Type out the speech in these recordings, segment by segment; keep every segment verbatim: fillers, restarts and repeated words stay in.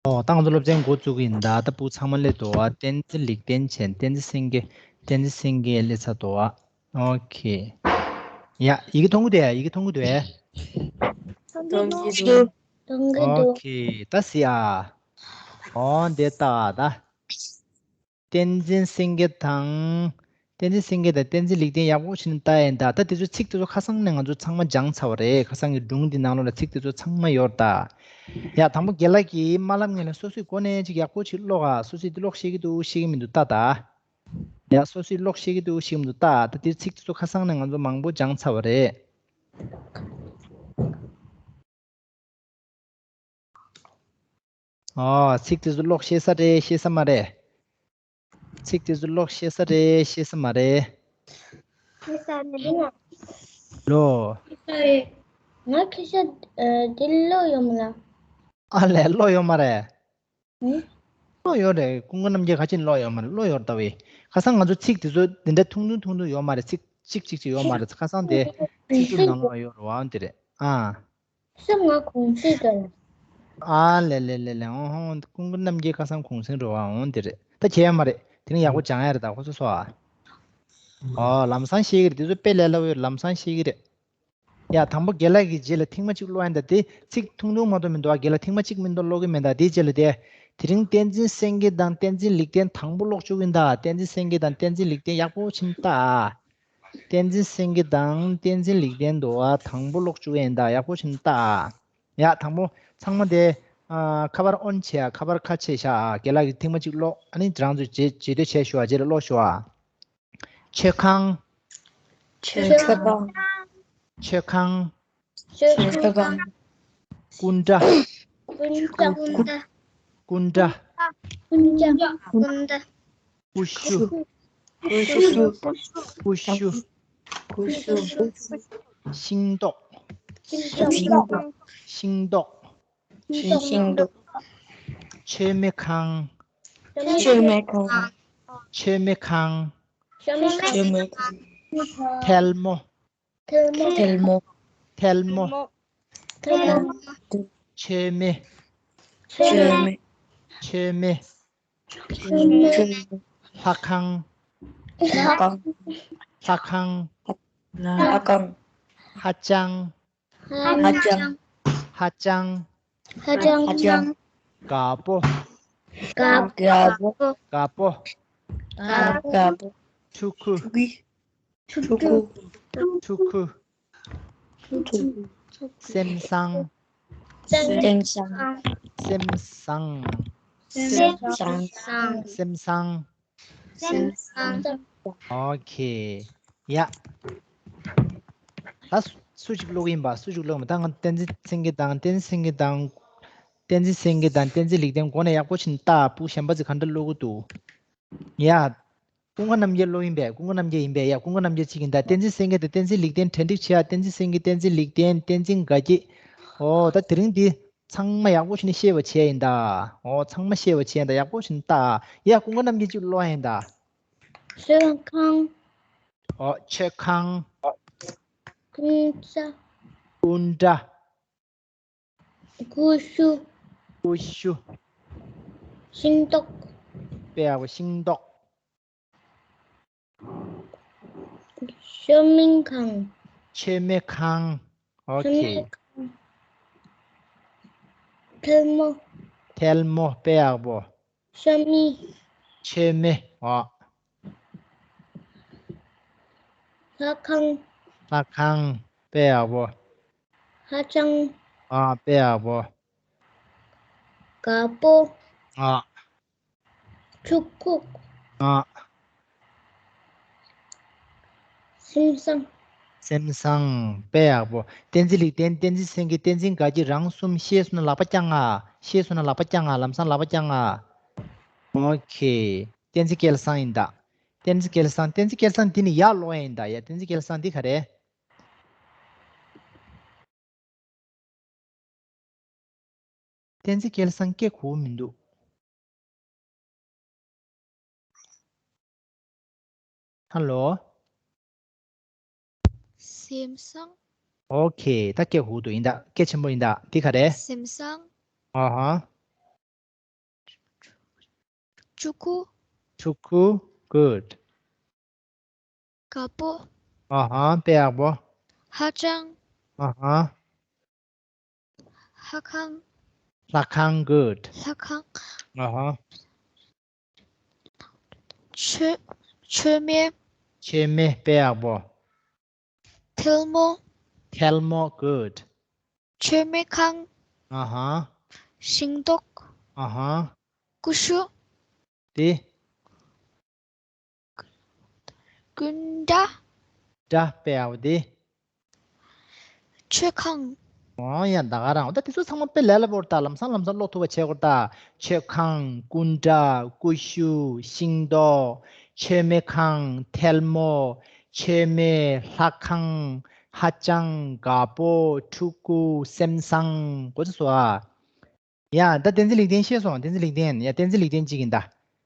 ཨོ། ད་ང་ཚོ་སློབ་ཚན་འགོ་བཙུགས་ཀྱི་ཡིན་ད། ད་བུ་ཚང་མ་སླེབས་འདུག་ཨ། བསྟན་འཛིན་ལེགས་ལྡན་མཆོག་བསྟན་འཛིན་སེང་གེ་བསྟན་འཛིན་སེང་གེ་སླེབས་ཚར་འདུག་ཨ། ཨོ་ཁེ། ཡ། ཡི་གེ་མཐོང་གི་འདུག་ཨ། ཡི་གེ་མཐོང་གི་འདུག་ཨ། མཐོང་གི་འདུག་མཐོང་གི་འདུག་ཨོ་ཁེ། ད་གཟིགས་ཨ། ཨོ་འདི་ལྟ་ད། བསྟན་འཛིན་སེང་གེ་དང་། བསྟན་འཛིན་སེང་གེ་དང་བསྟན་འཛིན་ལེགས་ལྡན་ཡག་པོ་བྱས་ནས་ལྟ་ཡིན་ད། ད་དེ་ཚོ་ཚིག་དེ་ཚོ་ཁ་སང་ནས་ང་ཚོ་ཚང་མ་སྦྱངས་ཚར་བ་རེད། ཁ་སང་གི་སྒྲུང་འདི་ནང་ལོགས་ལ་ཚིག་དེ་ཚོ་ཚང་མ་ཡོད་རེད་ད། ཡ། དང་པོ་རྒན་ལགས་ཀྱིས་རྨ་ལམ་ངོས་ལ་སོ་སོའི་སྒོ་ནས་ཅིག་ཡག་པོ་ཅིག་ཀློག་ཨ། སོ་སོས་འདི་ཀློག་ཤེས་ཀྱི་འདུག་ཤེས་ཀྱི་མི་འདུག་ལྟ་ད། ཡ། སོ་སོས་ཀློག་ཤེས་ཀྱི་འདུག་ཤེས་ཀྱི་མི་འདུག་ལྟ་ད། དེ་ཚིག་དེ་ཚོ་ཁ་སང་ནས་ང་ཚོ་མང་པོ་སྦྱངས་ཚར་བ་རེད། ཨོ། ཚིག་དེ་ཚོ་ཀློག་ཤེས་ས་རེད་ཤེས་ས་མ་རེད། ཚིག་དེ་ཚོ་ཀློག་ཤེས་ས་རེད་ཤེས་ས་མ་རེད། ཤེས་ས་རེད་ན། ལོ། ཤེས་ས་རེད། ང་ཁ་ཤས་ཨ་འདི་ཀློག་ཡོད་མ་ལ། ཨ་ལས། ཀློག་ཡོད་མ་རེད། ཨང་། ཀློག་ཡོད་རེད། ཀུན་དགའ་རྣམ་རྒྱལ་ག་ཅིག་ཀློག་ཡོད་མ་རེད། ཀློག་ཡོད་རེད་ད་བས། ཁ་སང་ང་ཚོ་ཚིག་དེ་ཚོ་འདི་འདྲ་ཐུང་ཐུང་ཐུང་ཐུང་ཡོད་མ་རེད། ཚིག་གཅིག་གཅིག་ཅིག་ཡོད་མ་རེད། ཁ་སང་དེ་ཚིག་སྒྲུབ་ནང་ལོགས་ཡོད་རེད་བ། འོ་འདི་རེད། ཨ། སེམས་ང་གུང་སེང་འགྲོ་ལ། ཨ་ལེ་ལེ་ལེ་ལེ། ཨོ་ཧོ། ཀུན་དགའ་རྣམ་རྒྱལ་ཁ་སང་གུང་སེང་འགྲོ་བ་འོང་དེ་རེད། ད་བྱས་ཡ་མ་རེད། དེ་རིང་ཡག་པོ་སྦྱང་ཡ་རེད། ད་ཁོ་ཚོ་སོ་ཨ། ཨོ་ལམ་སང་ཤེས་ཀྱི་རེད། དེ་ཚོ་དཔེ་ལས་སླ་བོ་ཡོད། ལམ་སང་ཤེས་ཀྱི་རེད། ཡ། དང་པོ་རྒན་ལགས་ཀྱི་རྗེས་ལ་ཐེངས་མ་གཅིག་ཀློག་ཡ་ད། དེ་ཚིག་ཐུང་ཐུང་མ་གཏོགས་མི་འདུག་ཨ། རྒན་ལགས་ཐེངས་མ་གཅིག་མིན་འདུག་ཀློག་གི་མེད་ད། དེའི་རྗེས་ལ་དེ། དེ་རིང་བསྟན་འཛིན་སེང་གེ་དང་བསྟན་འཛིན་ལེགས་ལྡན་དང་པོ་ཀློག་བཅུག་གི་ཡིན་ད། བསྟན་འཛིན་སེང་གེ་དང་བསྟན་འཛིན་ལེགས་ལྡན་ཡག་པོ་བྱས་ནས་ལྟ་ཨ། བསྟན་འཛིན་སེང་གེ་དང་བསྟན་འཛིན་ལེགས་ལྡན་འདུག་ཨ། དང་པོ་ཀློག་བཅུག་ཡིན་ད། ཡག་པོ་བྱས་ནས་ལྟ་ཨ། ཡ། དང་པོ་ཚང་མ་དེ། ཨ། ཁ་པར་ཨོན་བྱེད་ཨ། ཁ་པར་ཁ་ཕྱེ་བཞག་ཨ། རྒན་ལགས་ཀྱིས་ཐེངས་མ་གཅིག་ཀློག་ཨ་ནི་རང་ཚོས་རྗེས་རྗེས་ཟློས་བྱས་ཤོག་ཨ། རྗེས་ལ་ཀློག་ཤོག་ཨ། མཆོད་ཁང་། མཆོད་ཁང་། མཆོད་ཁང་། མཆོད་ཁང་། སྐུ་འདྲ། སྐུ་འདྲ། སྐུ་འདྲ། སྐུ་འདྲ། སྐུ་ཤུ། སྐུ་ཤུ། སྐུ་ཤུ། སྐུ་ཤུ། ཤིང་ཏོག་ཤིང་ཏོག་ཤིང་ཏོག་ཤིང་ཏོག་མཆོད་མེ་ཁང་། མཆོད་མེ་ཁང་། མཆོད་མེ་ཁང་། མཆོད་མེ་ཁང་། ཐལ་མོ། ཐལ་མོ། ཐལ་མོ། ཐལ་མོ། མཆོད་མེ། མཆོད་མེ། མཆོད་མེ། ལྷ་ཁང་། ལྷ་ཁང་། ལྷ་ཁང་། ལྷ་ཁང་། ཧ་ཅང་། ཧ་ཅང་། ཧ་ཅང་། ཧ་ཅང་། དགའ་པོ། དགའ་པོ། དགའ་པོ། དགའ་པོ། ཕྲུ་གུ། ཕྲུ་གུ། ཕྲུ་གུ། ཕྲུ་གུ། སེམས་བཟང་། སེམས་བཟང་། སེམས་བཟང་། སེམས་བཟང་། སེམས་བཟང་། སེམས་བཟང་། ཨོ་ཁེ། ཡ། ད་སུ་སུ་ཞིག་ཀློག་གི་ཡིན་པ། སུ་ཞིག་ཀློག་མ། ད་ང་བསྟན་འཛིན་སེང་གེ་དང་། བསྟན་འཛིན་སེང་གེ་དང་། བསྟན་འཛིན་སེང་གེ་དང་བསྟན་འཛིན་ལེགས་ལྡན་སྒོ་ནས་ཡག་པོ་བྱས་ནས་ལྟ། བུ་གཞན་པ་ཚོས་ག་འདྲ་ཀློག་གི་འདུག་ཡ། ཀུན་དགའ་རྣམ་རྒྱལ་ཀློག་ཡིན་པས། ཀུན་དགའ་རྣམ་རྒྱལ་ཡིན་པས། ཡ། ཀུན་དགའ་རྣམ་རྒྱལ་གཅིག་ཡིན་ད། བསྟན་འཛིན་སེང་གེ་དང་བསྟན་འཛིན་ལེགས་ལྡན་གྲ་སྒྲིག་བྱེད་ཡ། བསྟན་འཛིན་སེང་གེ། བསྟན་འཛིན་ལེགས་ལྡན། བསྟན་འཛིན་དགའ་སྐྱིད། ཨོ། ད་དེ་རིང་འདི་ཚང་མ་ཡག་པོ་བྱས་ནས་ཤེས་པ་བྱས་ཡིན་ད། ཨོ། ཚང་མ་ཤེས་པ་བྱས་ཡིན་ད། ཡག་པོ་བྱས་ནས་ལྟ། ཡ། ཀུན་དགའ་རྣམ་རྒྱལ་གཅིག་ཀློག་ཡིན་ད། མཆོད་ཁང་། ཨོ། མཆོད་ཁང་། ཀུན་ས། སྐུ་འདྲ། ཀུ་ཤུ། ཀུ་ཤུ། ཤིང་ཏོག་དཔེ་ཡག་པོ། ཤིང་ཏོག་མཆོད་མེ་ཁང་། མཆོད་མེ་ཁང་། ཨོ་མཆོད་མེ་ཁེ། ཁང་། ཐལ་མོ། ཐལ་མོ་དཔེ་ཡག་པོ། མཆོད་མེ། མཆོད་མེ། ཨོ། ལྷ་ཁང་། ལྷ་ཁང་། དཔེ་ཡག་པོ། ཧ་ཅང་། ཨ། དཔེ་ཡག་པོ། དགའ་པོ། ཨ། ཕྲུ་གུ། ཨ། སེམས་བཟང་། སེམས་བཟང་། དཔེ་ཡག་པོ། བསྟན་འཛིན་ལེགས་ལྡན། བསྟན་འཛིན་སེང་གེ། བསྟན་འཛིན་དགའ་སྐྱིད། རང་གསུམ་ཤེས་སོང་ན་ལག་པ་བརྐྱངས་ཨ། ཤེས་སོང་ན་ལག་པ་བརྐྱངས་ཨ། ལམ་སང་ལག་པ་བརྐྱངས་ཨ། ཨོ་ཁེ། བསྟན་འཛིན་སྐལ་བཟང་ཡིན་ད། བསྟན་འཛིན་སྐལ་བཟང་། བསྟན་འཛིན་སྐལ་བཟང་འདི་ནི་ཡར་ཀློག་ཡ་ཡིན་ད། ཡ། བསྟན་འཛིན་སྐལ་བཟང་འདི་ག་རེ། བསྟན་འཛིན་སྐལ་བཟང་སྐད་གོ་མི་འདུག་ཧ་ལོ། སེམས་བཟང་། ཨོ་ཁེ། ད་སྐད་གོ་འདུག་ཡིན་ད། སྐད་ཆེན་པོ་ཡིན་ད། འདི་ག་རེ། སེམས་བཟང་། ཨ་ཧ། ཕྲུ་གུ། ཕྲུ་གུ། Good. དཀར་པོ། ཨ་ཧ། དཔེ་ཡག་པོ། ཧ་ཅང་། ཨ་ཧ། ལྷ་ཁང་། ལྷ་ཁང་། Good. ལྷ་ཁང་། ཨ་ཧ། མཆོད། མཆོད་མེ། མཆོད་མེ། དཔེ་ཡག་པོ། ཐལ་མོ། ཐལ་མོ། Good. མཆོད་མེ་ཁང་། ཨ་ཧ། ཤིང་ཏོག་ཨ་ཧ། ཀུ་ཤུ། དེ། ཀུན་དགའ། དགའ། དཔེ་ཡག་པོ་དེ། མཆོད་ཁང་། ཨོ་ཡ། ད་ག་རང་། ད་དེ་ཚོ་ཚང་མ་དཔེ་ལས་སླ་པོ་རེད། ད་ལམ་སང་ལམ་སང་ཀློག་ཐུབ་པ་བྱེད་དགོས་རེད། ད་མཆོད་ཁང་། ཀུན་དགའ། ཀུ་ཤུ། ཤིང་ཏོག་མཆོད་མེ་ཁང་། ཐལ་མོ། མཆོད་མེ། ལྷ་ཁང་། ཧ་ཅང་། དཀར་པོ། ཕྲུ་གུ། སེམས་བཟང་། གོ་ཚོད་སོང་ཨ། ཡ། ད་བསྟན་འཛིན་ལེགས་ལྡན་ཤེས་སོང་། བསྟན་འཛིན་ལེགས་ལྡན། ཡ། བསྟན་འཛིན་ལེགས་ལྡན་གཅིག་ཡིན་ད།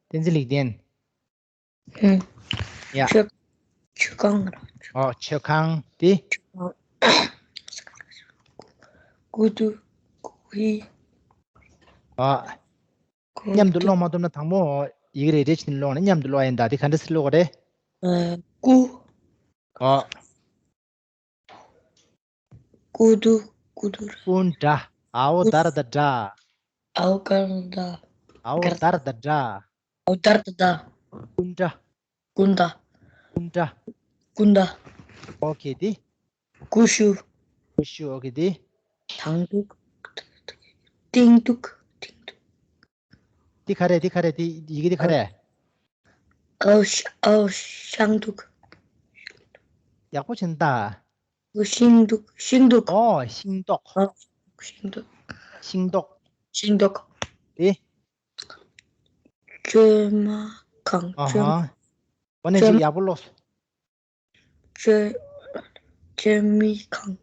བསྟན་འཛིན་ལེགས་ལྡན། ཧུམ། ཡ། མཆོད། མཆོད་ཁང་། ཨོ། མཆོད་ཁང་། དེ། ཀུ་དུ། ཀུ་ཧི། ཨོ། ཀུ་མཉམ་དུ་དུ། ཀློག་མ་ཐུབ་ན། དང་པོ་ཡི་གེ་རེ་རེ་བྱས་ནས་ཀློག་ནས། མཉམ་དུ་ཀློག་ཡིན་ད། དེ་ག་འདྲ་སེ་ཀློག་གི་རེད། ཨ། ཀུ། ཨོ། ཀུ་དུ། ཀུ་དུ། ཀུན་དགའ། ཨའོ་དར་ད་དགྲ། ཨའོ་གར་ད། ཨའོ་གར། དར་ད་དགྲ། ཨའོ་དར་ད་དགྲ། ཀུན་དགའ། ཀུན་དགའ། ཀུན་དགའ། ཀུན་དགའ། ཨོ་ཁེ། དེ། ཀུ་ཤུ། ཀུ་ཤུ། ཨོ་ཁེ། དེ། ཐང་ཏུག། ཏིང་ཏུག། ཏིང་ཏུག། དེ་ག་རེ། དེ་ག་རེ། དེ་ཡི་གེ་དེ་ག་རེ། ཨའོ་ཤ། ཨའོ་ཤིང་ཏོག། ཡག་པོ་བྱས་ན་ད། ཨའོ་ཤིང་ཏོག། ཤིང་ཏོག། ཨོ། ཤིང་ཏོག། ཨའོ་ཤིང་ཏོག། ཤིང་ཏོག། ཤིང་ཏོག། དེ། མཆོད་མེ་ཁང་། ཨ་ཧ། མཆོད། འོ་ན་མཆོད། ཅིག་ཡག་པོ་ཀློག། མཆོད། མཆོད་མེ་ཁང་།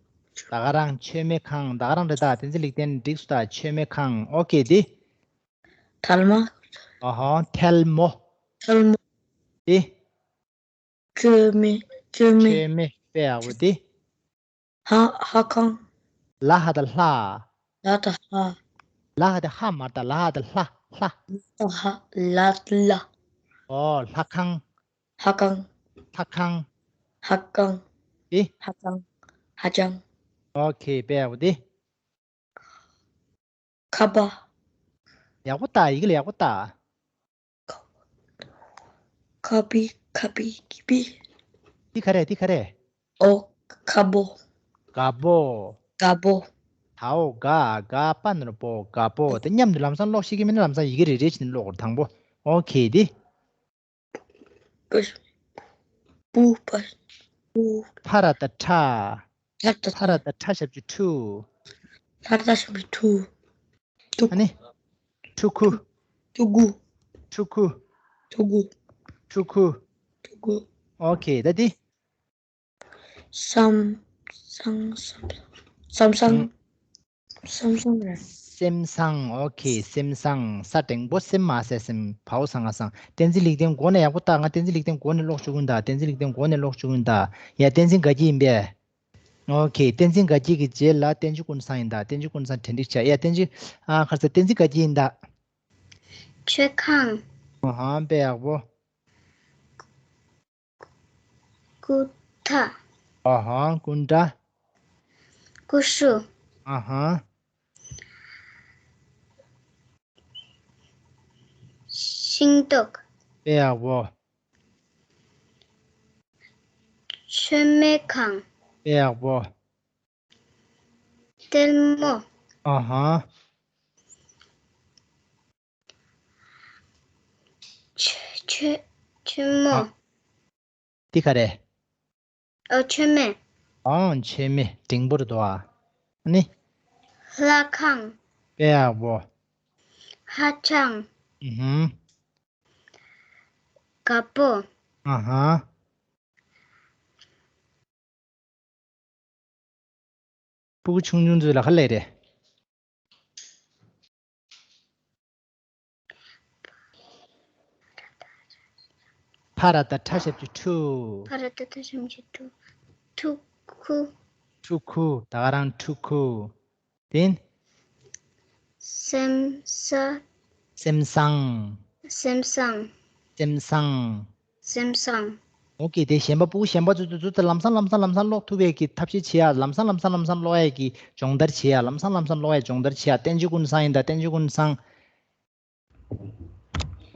ད་ག་རང་། མཆོད་མེ་ཁང་། ད་ག་རང་རེད་ད། བསྟན་འཛིན་ལེགས་ལྡན་འགྲིག་སོང་ད། མཆོད་མེ་ཁང་། ཨོ་ཁེ། དེ། ཐལ་མོ། ཨ་ཧ། ཐལ་མོ། ཐལ་མོ། དེ། མཆོད་མེ། མཆོད་མེ། མཆོད་མེ། དཔེ་ཡག་པོ་དེ། ཧ། ཧ་ཁང་། ལ་ཧ་ད་ལྷ། ལ་ད་ལྷ། ལ་ཧ་ད་ཧ་མ་རེད་ད། ལ་ཧ་ད་ལྷ། ལྷ། ལ་ད་ཧ། ལ་ལ། ཨོ། ལྷ་ཁང་། ཧ་ཀང་། ལྷ་ཁང་། ཧ་ཀང་། དེ། ཧ་ཀང་། ཧ་ཅང་། ཨོ་ཁེ། དཔེ་ཡག་པོ་དེ། ཁ་པ། ཡག་པོ་ལྟ། ཡི་གེ་ལ་ཡག་པོ་ལྟ། ཁ་པི། ཁ་པི། ཁི་པི། འདི་ག་རེ། འདི་ག་རེ། ཨོ། ཁ་པོ། དཀར་པོ། དཀར་པོ། དའོ་དགའ། དགའ་པ་ན་རོ་པོ། དཀར་པོ། དེ་མཉམ་དུ་ལམ་སང་ཀློག་ཤེས་ཀྱི་མིན་ན། ལམ་སང་ཡི་གེ་རེ་རེ་བྱས་ནས་ཀློག་དགོས་རེད། དང་པོ། ཨོ་ཁེ། འདི། པ། པུ། པ། པུ། ཕ་ར་བཏགས་ཕྲ། ཕ་ར་བཏགས་ཕ། ར་བཏགས་ཕྲ་ཞབས་ཀྱུ་ཕྲུ། ཕ་ར་བཏགས་ཕྲ་ཞབས་ཀྱུ་ཕྲུ། ཕྲུ། ཨ་ནི། ཕྲུ་གུ། ཕྲུ་གུ། ཕྲུ་གུ། ཕྲུ་གུ། ཕྲུ་གུ། ཕྲུ་གུ། ཨོ་ཁེ། ད་འདི། སམ། སང་། སམ། སམ་སང་། ཨང་། སེམས་བཟང་རེད། སེམས་བཟང་། ཨོ་ཁེ། སེམས་བཟང་། ས་འགྲེང་བུ་སེམས་མ་ཟེར་སེམས། བའོ་ཟ་ང་བཟང་། བསྟན་འཛིན་ལེགས་ལྡན་མགོ་ནས་ཡག་པོ་ལྟ། ང་བསྟན་འཛིན་ལེགས་ལྡན་མགོ་ནས་ཀློག་བཅུག་གི་ཡིན་ད། བསྟན་འཛིན་ལེགས་ལྡན་མགོ་ནས་ཀློག་བཅུག་གི་ཡིན་ད། ཡ། བསྟན་འཛིན་དགའ་སྐྱིད་ཡིན་པས། ཨོ་ཁེ། བསྟན་འཛིན་དགའ་སྐྱིད་ཀྱི་རྗེས་ལ་བསྟན་ཆོས་ཀུན་བཟང་ཡིན་ད། བསྟན་ཆོས་ཀུན་བཟང་དྲན་རིག་བྱ། ཡ། བསྟན་འཛིན། ཨ། ག་རེ་ཟེར། བསྟན་འཛིན་དགའ་སྐྱིད་ཡིན་ད། མཆོད་ཁང་། ཨ་ཧ། དཔེ་ཡག་པོ། ཀུ་ཐ། ཨ་ཧ། ཀུན་ཏ། ཀུ་ཤུ། ཨ་ཧ། ཤིང་ཏོག། དཔེ་ཡག་པོ། མཆོད་མེ་ཁང་། དཔེ་ཡག་པོ། ཐལ་མོ། ཨ་ཧ། མཆོད། མཆོད། མཆོད་མོ། ཨ། འདི་ག་རེ། ཨ། མཆོད་མེ། ཨང་། མཆོད་མེ། འགྲེང་བུ་རེད་དོ། ཨ་ནི། ལྷ་ཁང་། དཔེ་ཡག་པོ། ཧ་ཅང་། ཨུ་ཧུམ། དཀར་པོ། ཨ་ཧ། སྤུ་གུ་ཆུང་ཆུང་ཚོའི་ལ་ཁ་ལས་རེད། ཕ་ར་བཏགས་ཕྲ་ཞབས་ཀྱུ་ཕྲུ། ཕ་ར་བཏགས་ཕྲ་ཞབས་ཀྱུ་ཕྲུ། ཕྲུ་གུ། ཕྲུ་གུ། ད་ག་རང་ཕྲུ་གུ། དེ་ནི། སེམས་ས། སེམས་བཟང་། སེམས་བཟང་། སེམས་བཟང་། སེམས་བཟང་། ཨོ་ཀེ། དེ་གཞན་པ་ཕྲུ་གུ་གཞན་པ་ཚོ་ཚོ་ཚོ་ལམ་སང་ལམ་སང་ལམ་སང་ཀློག་ཐུབ་པའི་གི་ཐབས་ཤེས་བྱེད་ཡ། ལམ་སང་ལམ་སང་ལམ་སང་ཀློག་ཡ་གི་སྦྱོང་བརྡར་བྱེད་ཡ། ལམ་སང་ལམ་སང་ཀློག་ཡ་སྦྱོང་བརྡར་བྱེད་ཡ། བསྟན་ཆོས་ཀུན་བཟང་ཡིན་ད། བསྟན་ཆོས་ཀུན་བཟང་།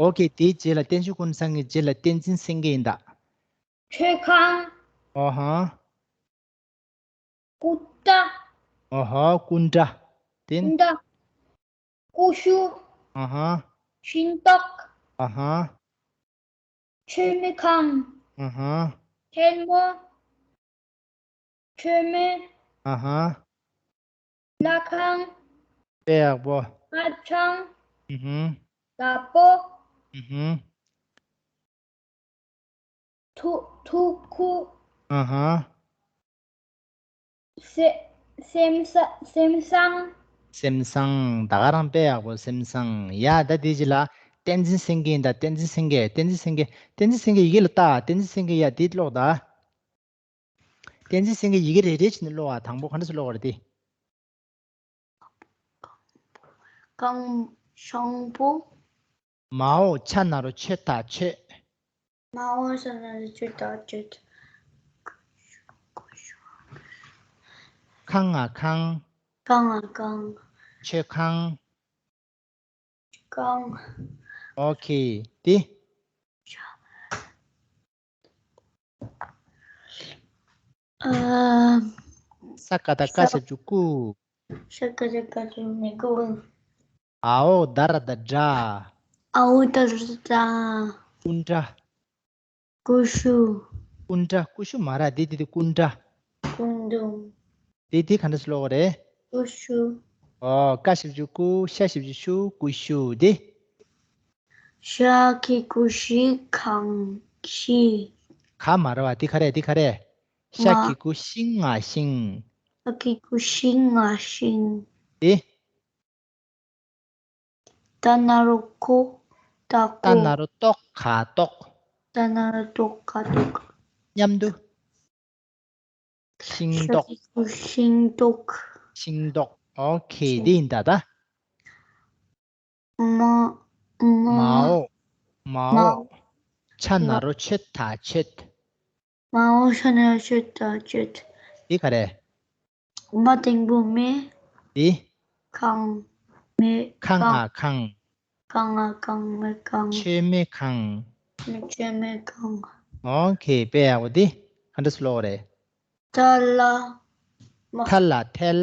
ཨོ་ཀེ། དེའི་རྗེས་ལ་བསྟན་ཆོས་ཀུན་བཟང་གི་རྗེས་ལ་བསྟན་འཛིན་སེང་གེ་ཡིན་ད། མཆོད་ཁང་། ཨོ་ཧ། ཀུན་དགའ། ཨོ་ཧ། ཀུན་དགའ། དེ། ཀུན་དགའ། ཀུ་ཤུ། ཨ་ཧ། ཤིང་ཏོག། ཨ་ཧ། མཆོད་མེ་ཁང་། ཨ་ཧ། ཐལ་མོ། མཆོད་མེ། ཨ་ཧ། ལྷ་ཁང་། དཔེ་ཡག་པོ། ཧ་ཅང་། ཨུ་ཧུམ། དགའ་པོ། ཨུ་ཧུམ། ཐུ་ཐུག་ཁུ། ཨ་ཧ། སེ་སེམས་ས་སེམས་བཟང་། སེམས་བཟང་། ད་ག་རང་དཔེ་ཡག་པོ། སེམས་བཟང་། ཡ་ད་དེ་རྗེས་ལ་བསྟན་འཛིན་སེང་གེ་ཡིན་ད། བསྟན་འཛིན་སེང་གེ། བསྟན་འཛིན་སེང་གེ། བསྟན་འཛིན་སེང་གེ་ཡི་གེ་ལ་ལྟ། བསྟན་འཛིན་སེང་གེ་ཡ་དེ་ཀློག་ད། བསྟན་འཛིན་སེང་གེ་ཡི་གེ་རེ་རེ་བྱས་ནས་ཀློག་ཨ། དང་པོ་ག་འདྲ་སེ་ཀློག་པ་རེད་དེ། གང་། ཤོང་བུ། མའོ་ཆ་ན་རོ་མཆོད་ད་མཆོད། མའོ་ཆ་ན་རོ་མཆོད་ད་མཆོད། ཁང་ང་ཁང་། གང་ང་གང་། མཆོད་ཁང་། གང་། ཨོ་ཁེ། དེ། ཨ། ས་ཀ་བཏགས་སྐ་ཞབས་ཀྱུ་སྐུ། ས་ཀ་བཏགས་སྐ་ཞབས་ཀྱུ་སྐུ། འའོ་ད་ར་བཏགས་སྒྲ། འའོ་ད་ར་བཏགས་སྒྲ། སྐུ་འདྲ། ཀུ་ཤུ། སྐུ་འདྲ། ཀུ་ཤུ་མ་རེད། དེ་དེ་དེ་སྐུ་འདྲ། ཀུན་འདུམ། དེ་དེ་ག་འདྲ་སེ་ཀློག་པ་རེད། ཀུ་ཤུ། ཨོ། ཀ་ཞབས་ཀྱུ་སྐུ། ཤ་ཞབས་ཀྱུ་ཤུ། ཀུ་ཤུ། དེ། ཤ་གི་གུ་ཤི་ཁང་ཤི། ག་མ་རེད་པ། དེ་ག་རེད། དེ་ག་རེད། ཤ་གི་གུ་ཤིང་ང་ཤིང་། ཤ་གི་གུ་ཤིང་ང་ཤིང་། དེ། ཏ་ན་རོ་ཀོ། ཏ་ཀོ། ཏ་ན་རོ་ཏོག་ག་ཏོག། ཏ་ན་རོ་ཏོག་ག་ཏོག། མཉམ་དུ། ཤིང་ཏོག། ཤིང་ཏོག། ཤིང་ཏོག། ཨོ་ཁེ། དེ་ཡིན་ད་ད། མ། མ། མའོ། མའོ། ཆ་ན་རོ་མཆོད་ད་མཆོད། མའོ་ཆ་ན་རོ་མཆོད་ད་མཆོད། དེ་ག་རེད། མ་འགྲེང་བུ་མེ། དེ། ཁང་། མེ། ཁང་ང་ཁང་། ཁང་ང་ཁང་། མེ་ཁང་། མཆོད་མེ་ཁང་། མཆོད་མེ་ཁང་། ཨོ་ཁེ། དཔེ་ཡག་པོ། དེ་ག་འདྲ་སེ་ཀློག་པ་རེད། ཐ་ལ། མ། ཐ་ལ་ཐལ།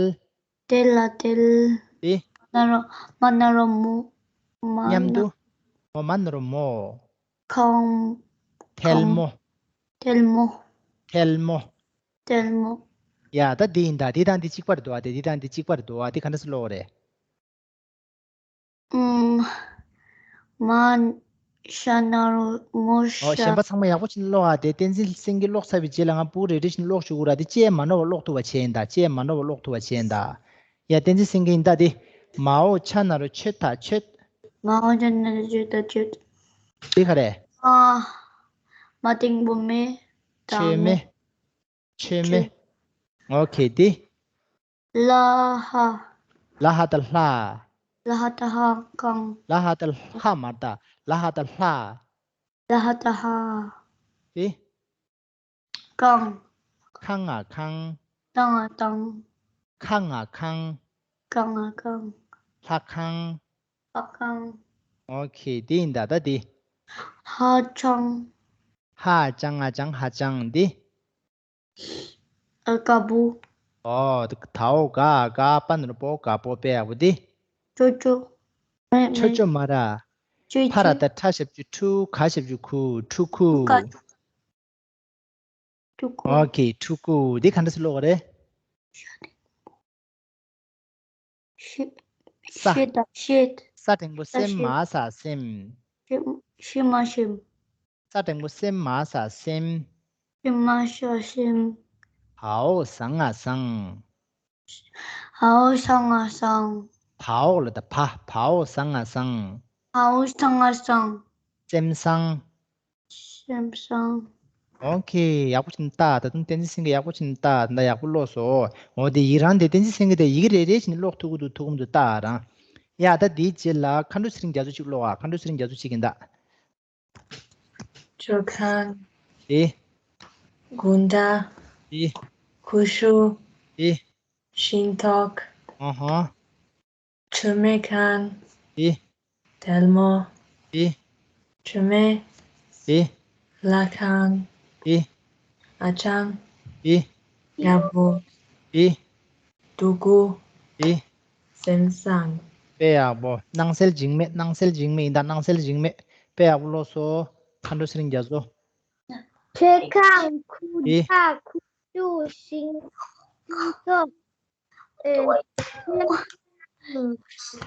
ཐལ་ལ་ཐལ། དེ། མ་ན་རོ། མ་ན་རོ་མོ། མ་ན། མཉམ་དུ། མོ། མ་ན་རོ་མོ། ཁང་། ཐལ་མོ། ཐལ་མོ། ཐལ་མོ། ཐལ་མོ། ཡ་ད་དེ་ཡིན་ད། དེ་དང་དེ་གཅིག་པ་རེད་འདུག་ཨ། དེ་དེ་དང་དེ་གཅིག་པ་རེད་འདུག་ཨ། དེ་ག་འདྲ་སེ་ཀློག་པ་རེད། ཨུམ། མ། ཤ་ན་རོ་མོ་ཤ། ཨོ། གཞན་པ་ཚང་མ་ཡག་པོ་བྱས་ནས་ཀློག་ཨ། དེ་བསྟན་འཛིན་སེང་གེ་ཀློག་ཚར་བའི་རྗེས་ལ་ང་ཕྲུ་གུ་རེ་རེ་བཞིན་ཀློག་བཅུག་གི་ར། དེ་ཅི་ཡང་མ་ནོར་བ་ཀློག་ཐུབ་པ་བྱས་ཡིན་ད། ཅི་ཡང་མ་ནོར་བ་ཀློག་ཐུབ་པ་བྱས་ཡིན་ད། ཡ། བསྟན་འཛིན་སེང་གེ་ཡིན་ད་དེ། མའོ་ཆ་ན་རོ་མཆོད་ད་མཆོད། མའོ་ཆ་ན་རོ་མཆོད་ད་མཆོད། དེ་ག་རེད། ཨ། མ་འགྲེང་བུ་མེ། མཆོད་མེ། མཆོད་མེ། ཨོ་ཁེ། དེ། ལ་ཧ། ལ་ཧ་ད་ལྷ། ལ་ཧ་ད་ཧ་གང་། ལ་ཧ་ད་ཧ་མ་རེད་ད། ལ་ཧ་ད་ལྷ། ལ་ཧ་ད་ཧ། དེ། གང་། ཁ་ང་ཁང་། ཏ་ང་ཏང་། ཁ་ང་ཁང་། ཀ་ང་ཀང་། ལྷ་ཁང་། ལྷ་ཁང་། ཨོ་ཁེ། དེ་ཡིན་ད་ད་དེ། ཧ་ཅང་། ཧ་ཅང་ང་ཅང་ཧ་ཅང་། དེ། ཨ། དཀར་པོ། ཨོ། དའོ་ག་ག་པ་ན་རོ་པོ། དཀར་པོ། དཔེ་ཡག་པོ། དེ། ཅོ་ཅོ། མེ། ཅོ་མེ། ཅོ་མ་རེད། ཅོ་ཅོ། ཕ་ར་བཏགས་ཕྲ་ཞབས་ཀྱུ་ཕྲུ། ག་ཞབས་ཀྱུ་གུ། ཕྲུ་གུ། ཕྲུ་གུ། ཕྲུ་གུ། ཨོ་ཁེ། ཕྲུ་གུ། དེ་ག་འདྲ་སེ་ཀློག་པ་རེད། ཤ། ཤ་དང་ཤེད། ས་འགྲེང་བུ་སེ་མ་ས་སེམས། ཤེ། ཤེ་མ་ཤེམ། ས་འགྲེང་བུ་སེ་མ་ས་སེམས། ཤེ་མ་ཤ་ཤེམ། འའོ་ཟ་ང་ཟངས། འའོ་ཟ་ང་ཟངས། བའོ་ལ་ད་བ། འའོ་ཟ་ང་ཟངས། འའོ་ཟ་ང་ཟངས། སེམས་བཟང་། སེམས་བཟང་། ཨོ་ཁེ། ཡག་པོ་བྱས་ནས་ལྟ། ད་དུང་བསྟན་འཛིན་སེང་གེ་ཡག་པོ་བྱས་ནས་ལྟ། ད་ཡག་པོ་ཀློག་སོང་། འོ་དེ་ཡི་རང་དེ་བསྟན་འཛིན་སེང་གེ་དེ་ཡི་གེ་རེ་རེ་བྱས་ནས་ཀློག་ཐུབ་ཀྱི་འདུག་ཐུབ་ཀྱི་འདུག་ལྟ་རང་། ཡ་ད་དེའི་རྗེས་ལ་མཁའ་འགྲོ་ཚེ་རིང་རྒྱ་མཚོ་གཅིག་ཀློག་ཨ། མཁའ་འགྲོ་ཚེ་རིང་རྒྱ་མཚོ་གཅིག་ཡིན་ད། མཆོད་ཁང་། ཨེ། དགུན་ཁྲ། ཨེ། ཁུ་ཤུ། ཨེ། ཤིང་ཏོག་ཨ་ཧ། མཆོད་མེ་ཁང་། ཨེ། ཐལ་མོ། ཨེ། མཆོད་མེ། ཨེ། ལྷ་ཁང་། ཨེ། ཨ་ཅང་། ཨེ། རྒད་པོ། ཨེ། ཕྲུ་གུ། ཨེ། སེམས་བཟང་། དཔེ་ཡག་པོ། སྣང་གསལ་འཇིགས་མེད། སྣང་གསལ་འཇིགས་མེད་ཡིན་ད། སྣང་གསལ་འཇིགས་མེད། དཔེ་ཡག་པོ་ཀློག་སོང་། མཁའ་འགྲོ་ཚེ་རིང་རྒྱ་མཚོ། མཆོད་ཁང་། ཁུ་ཨེ། ཁྲ། ཁུ་ཤུ། ཤིང་ཤིང་ཏོག་ཨེ།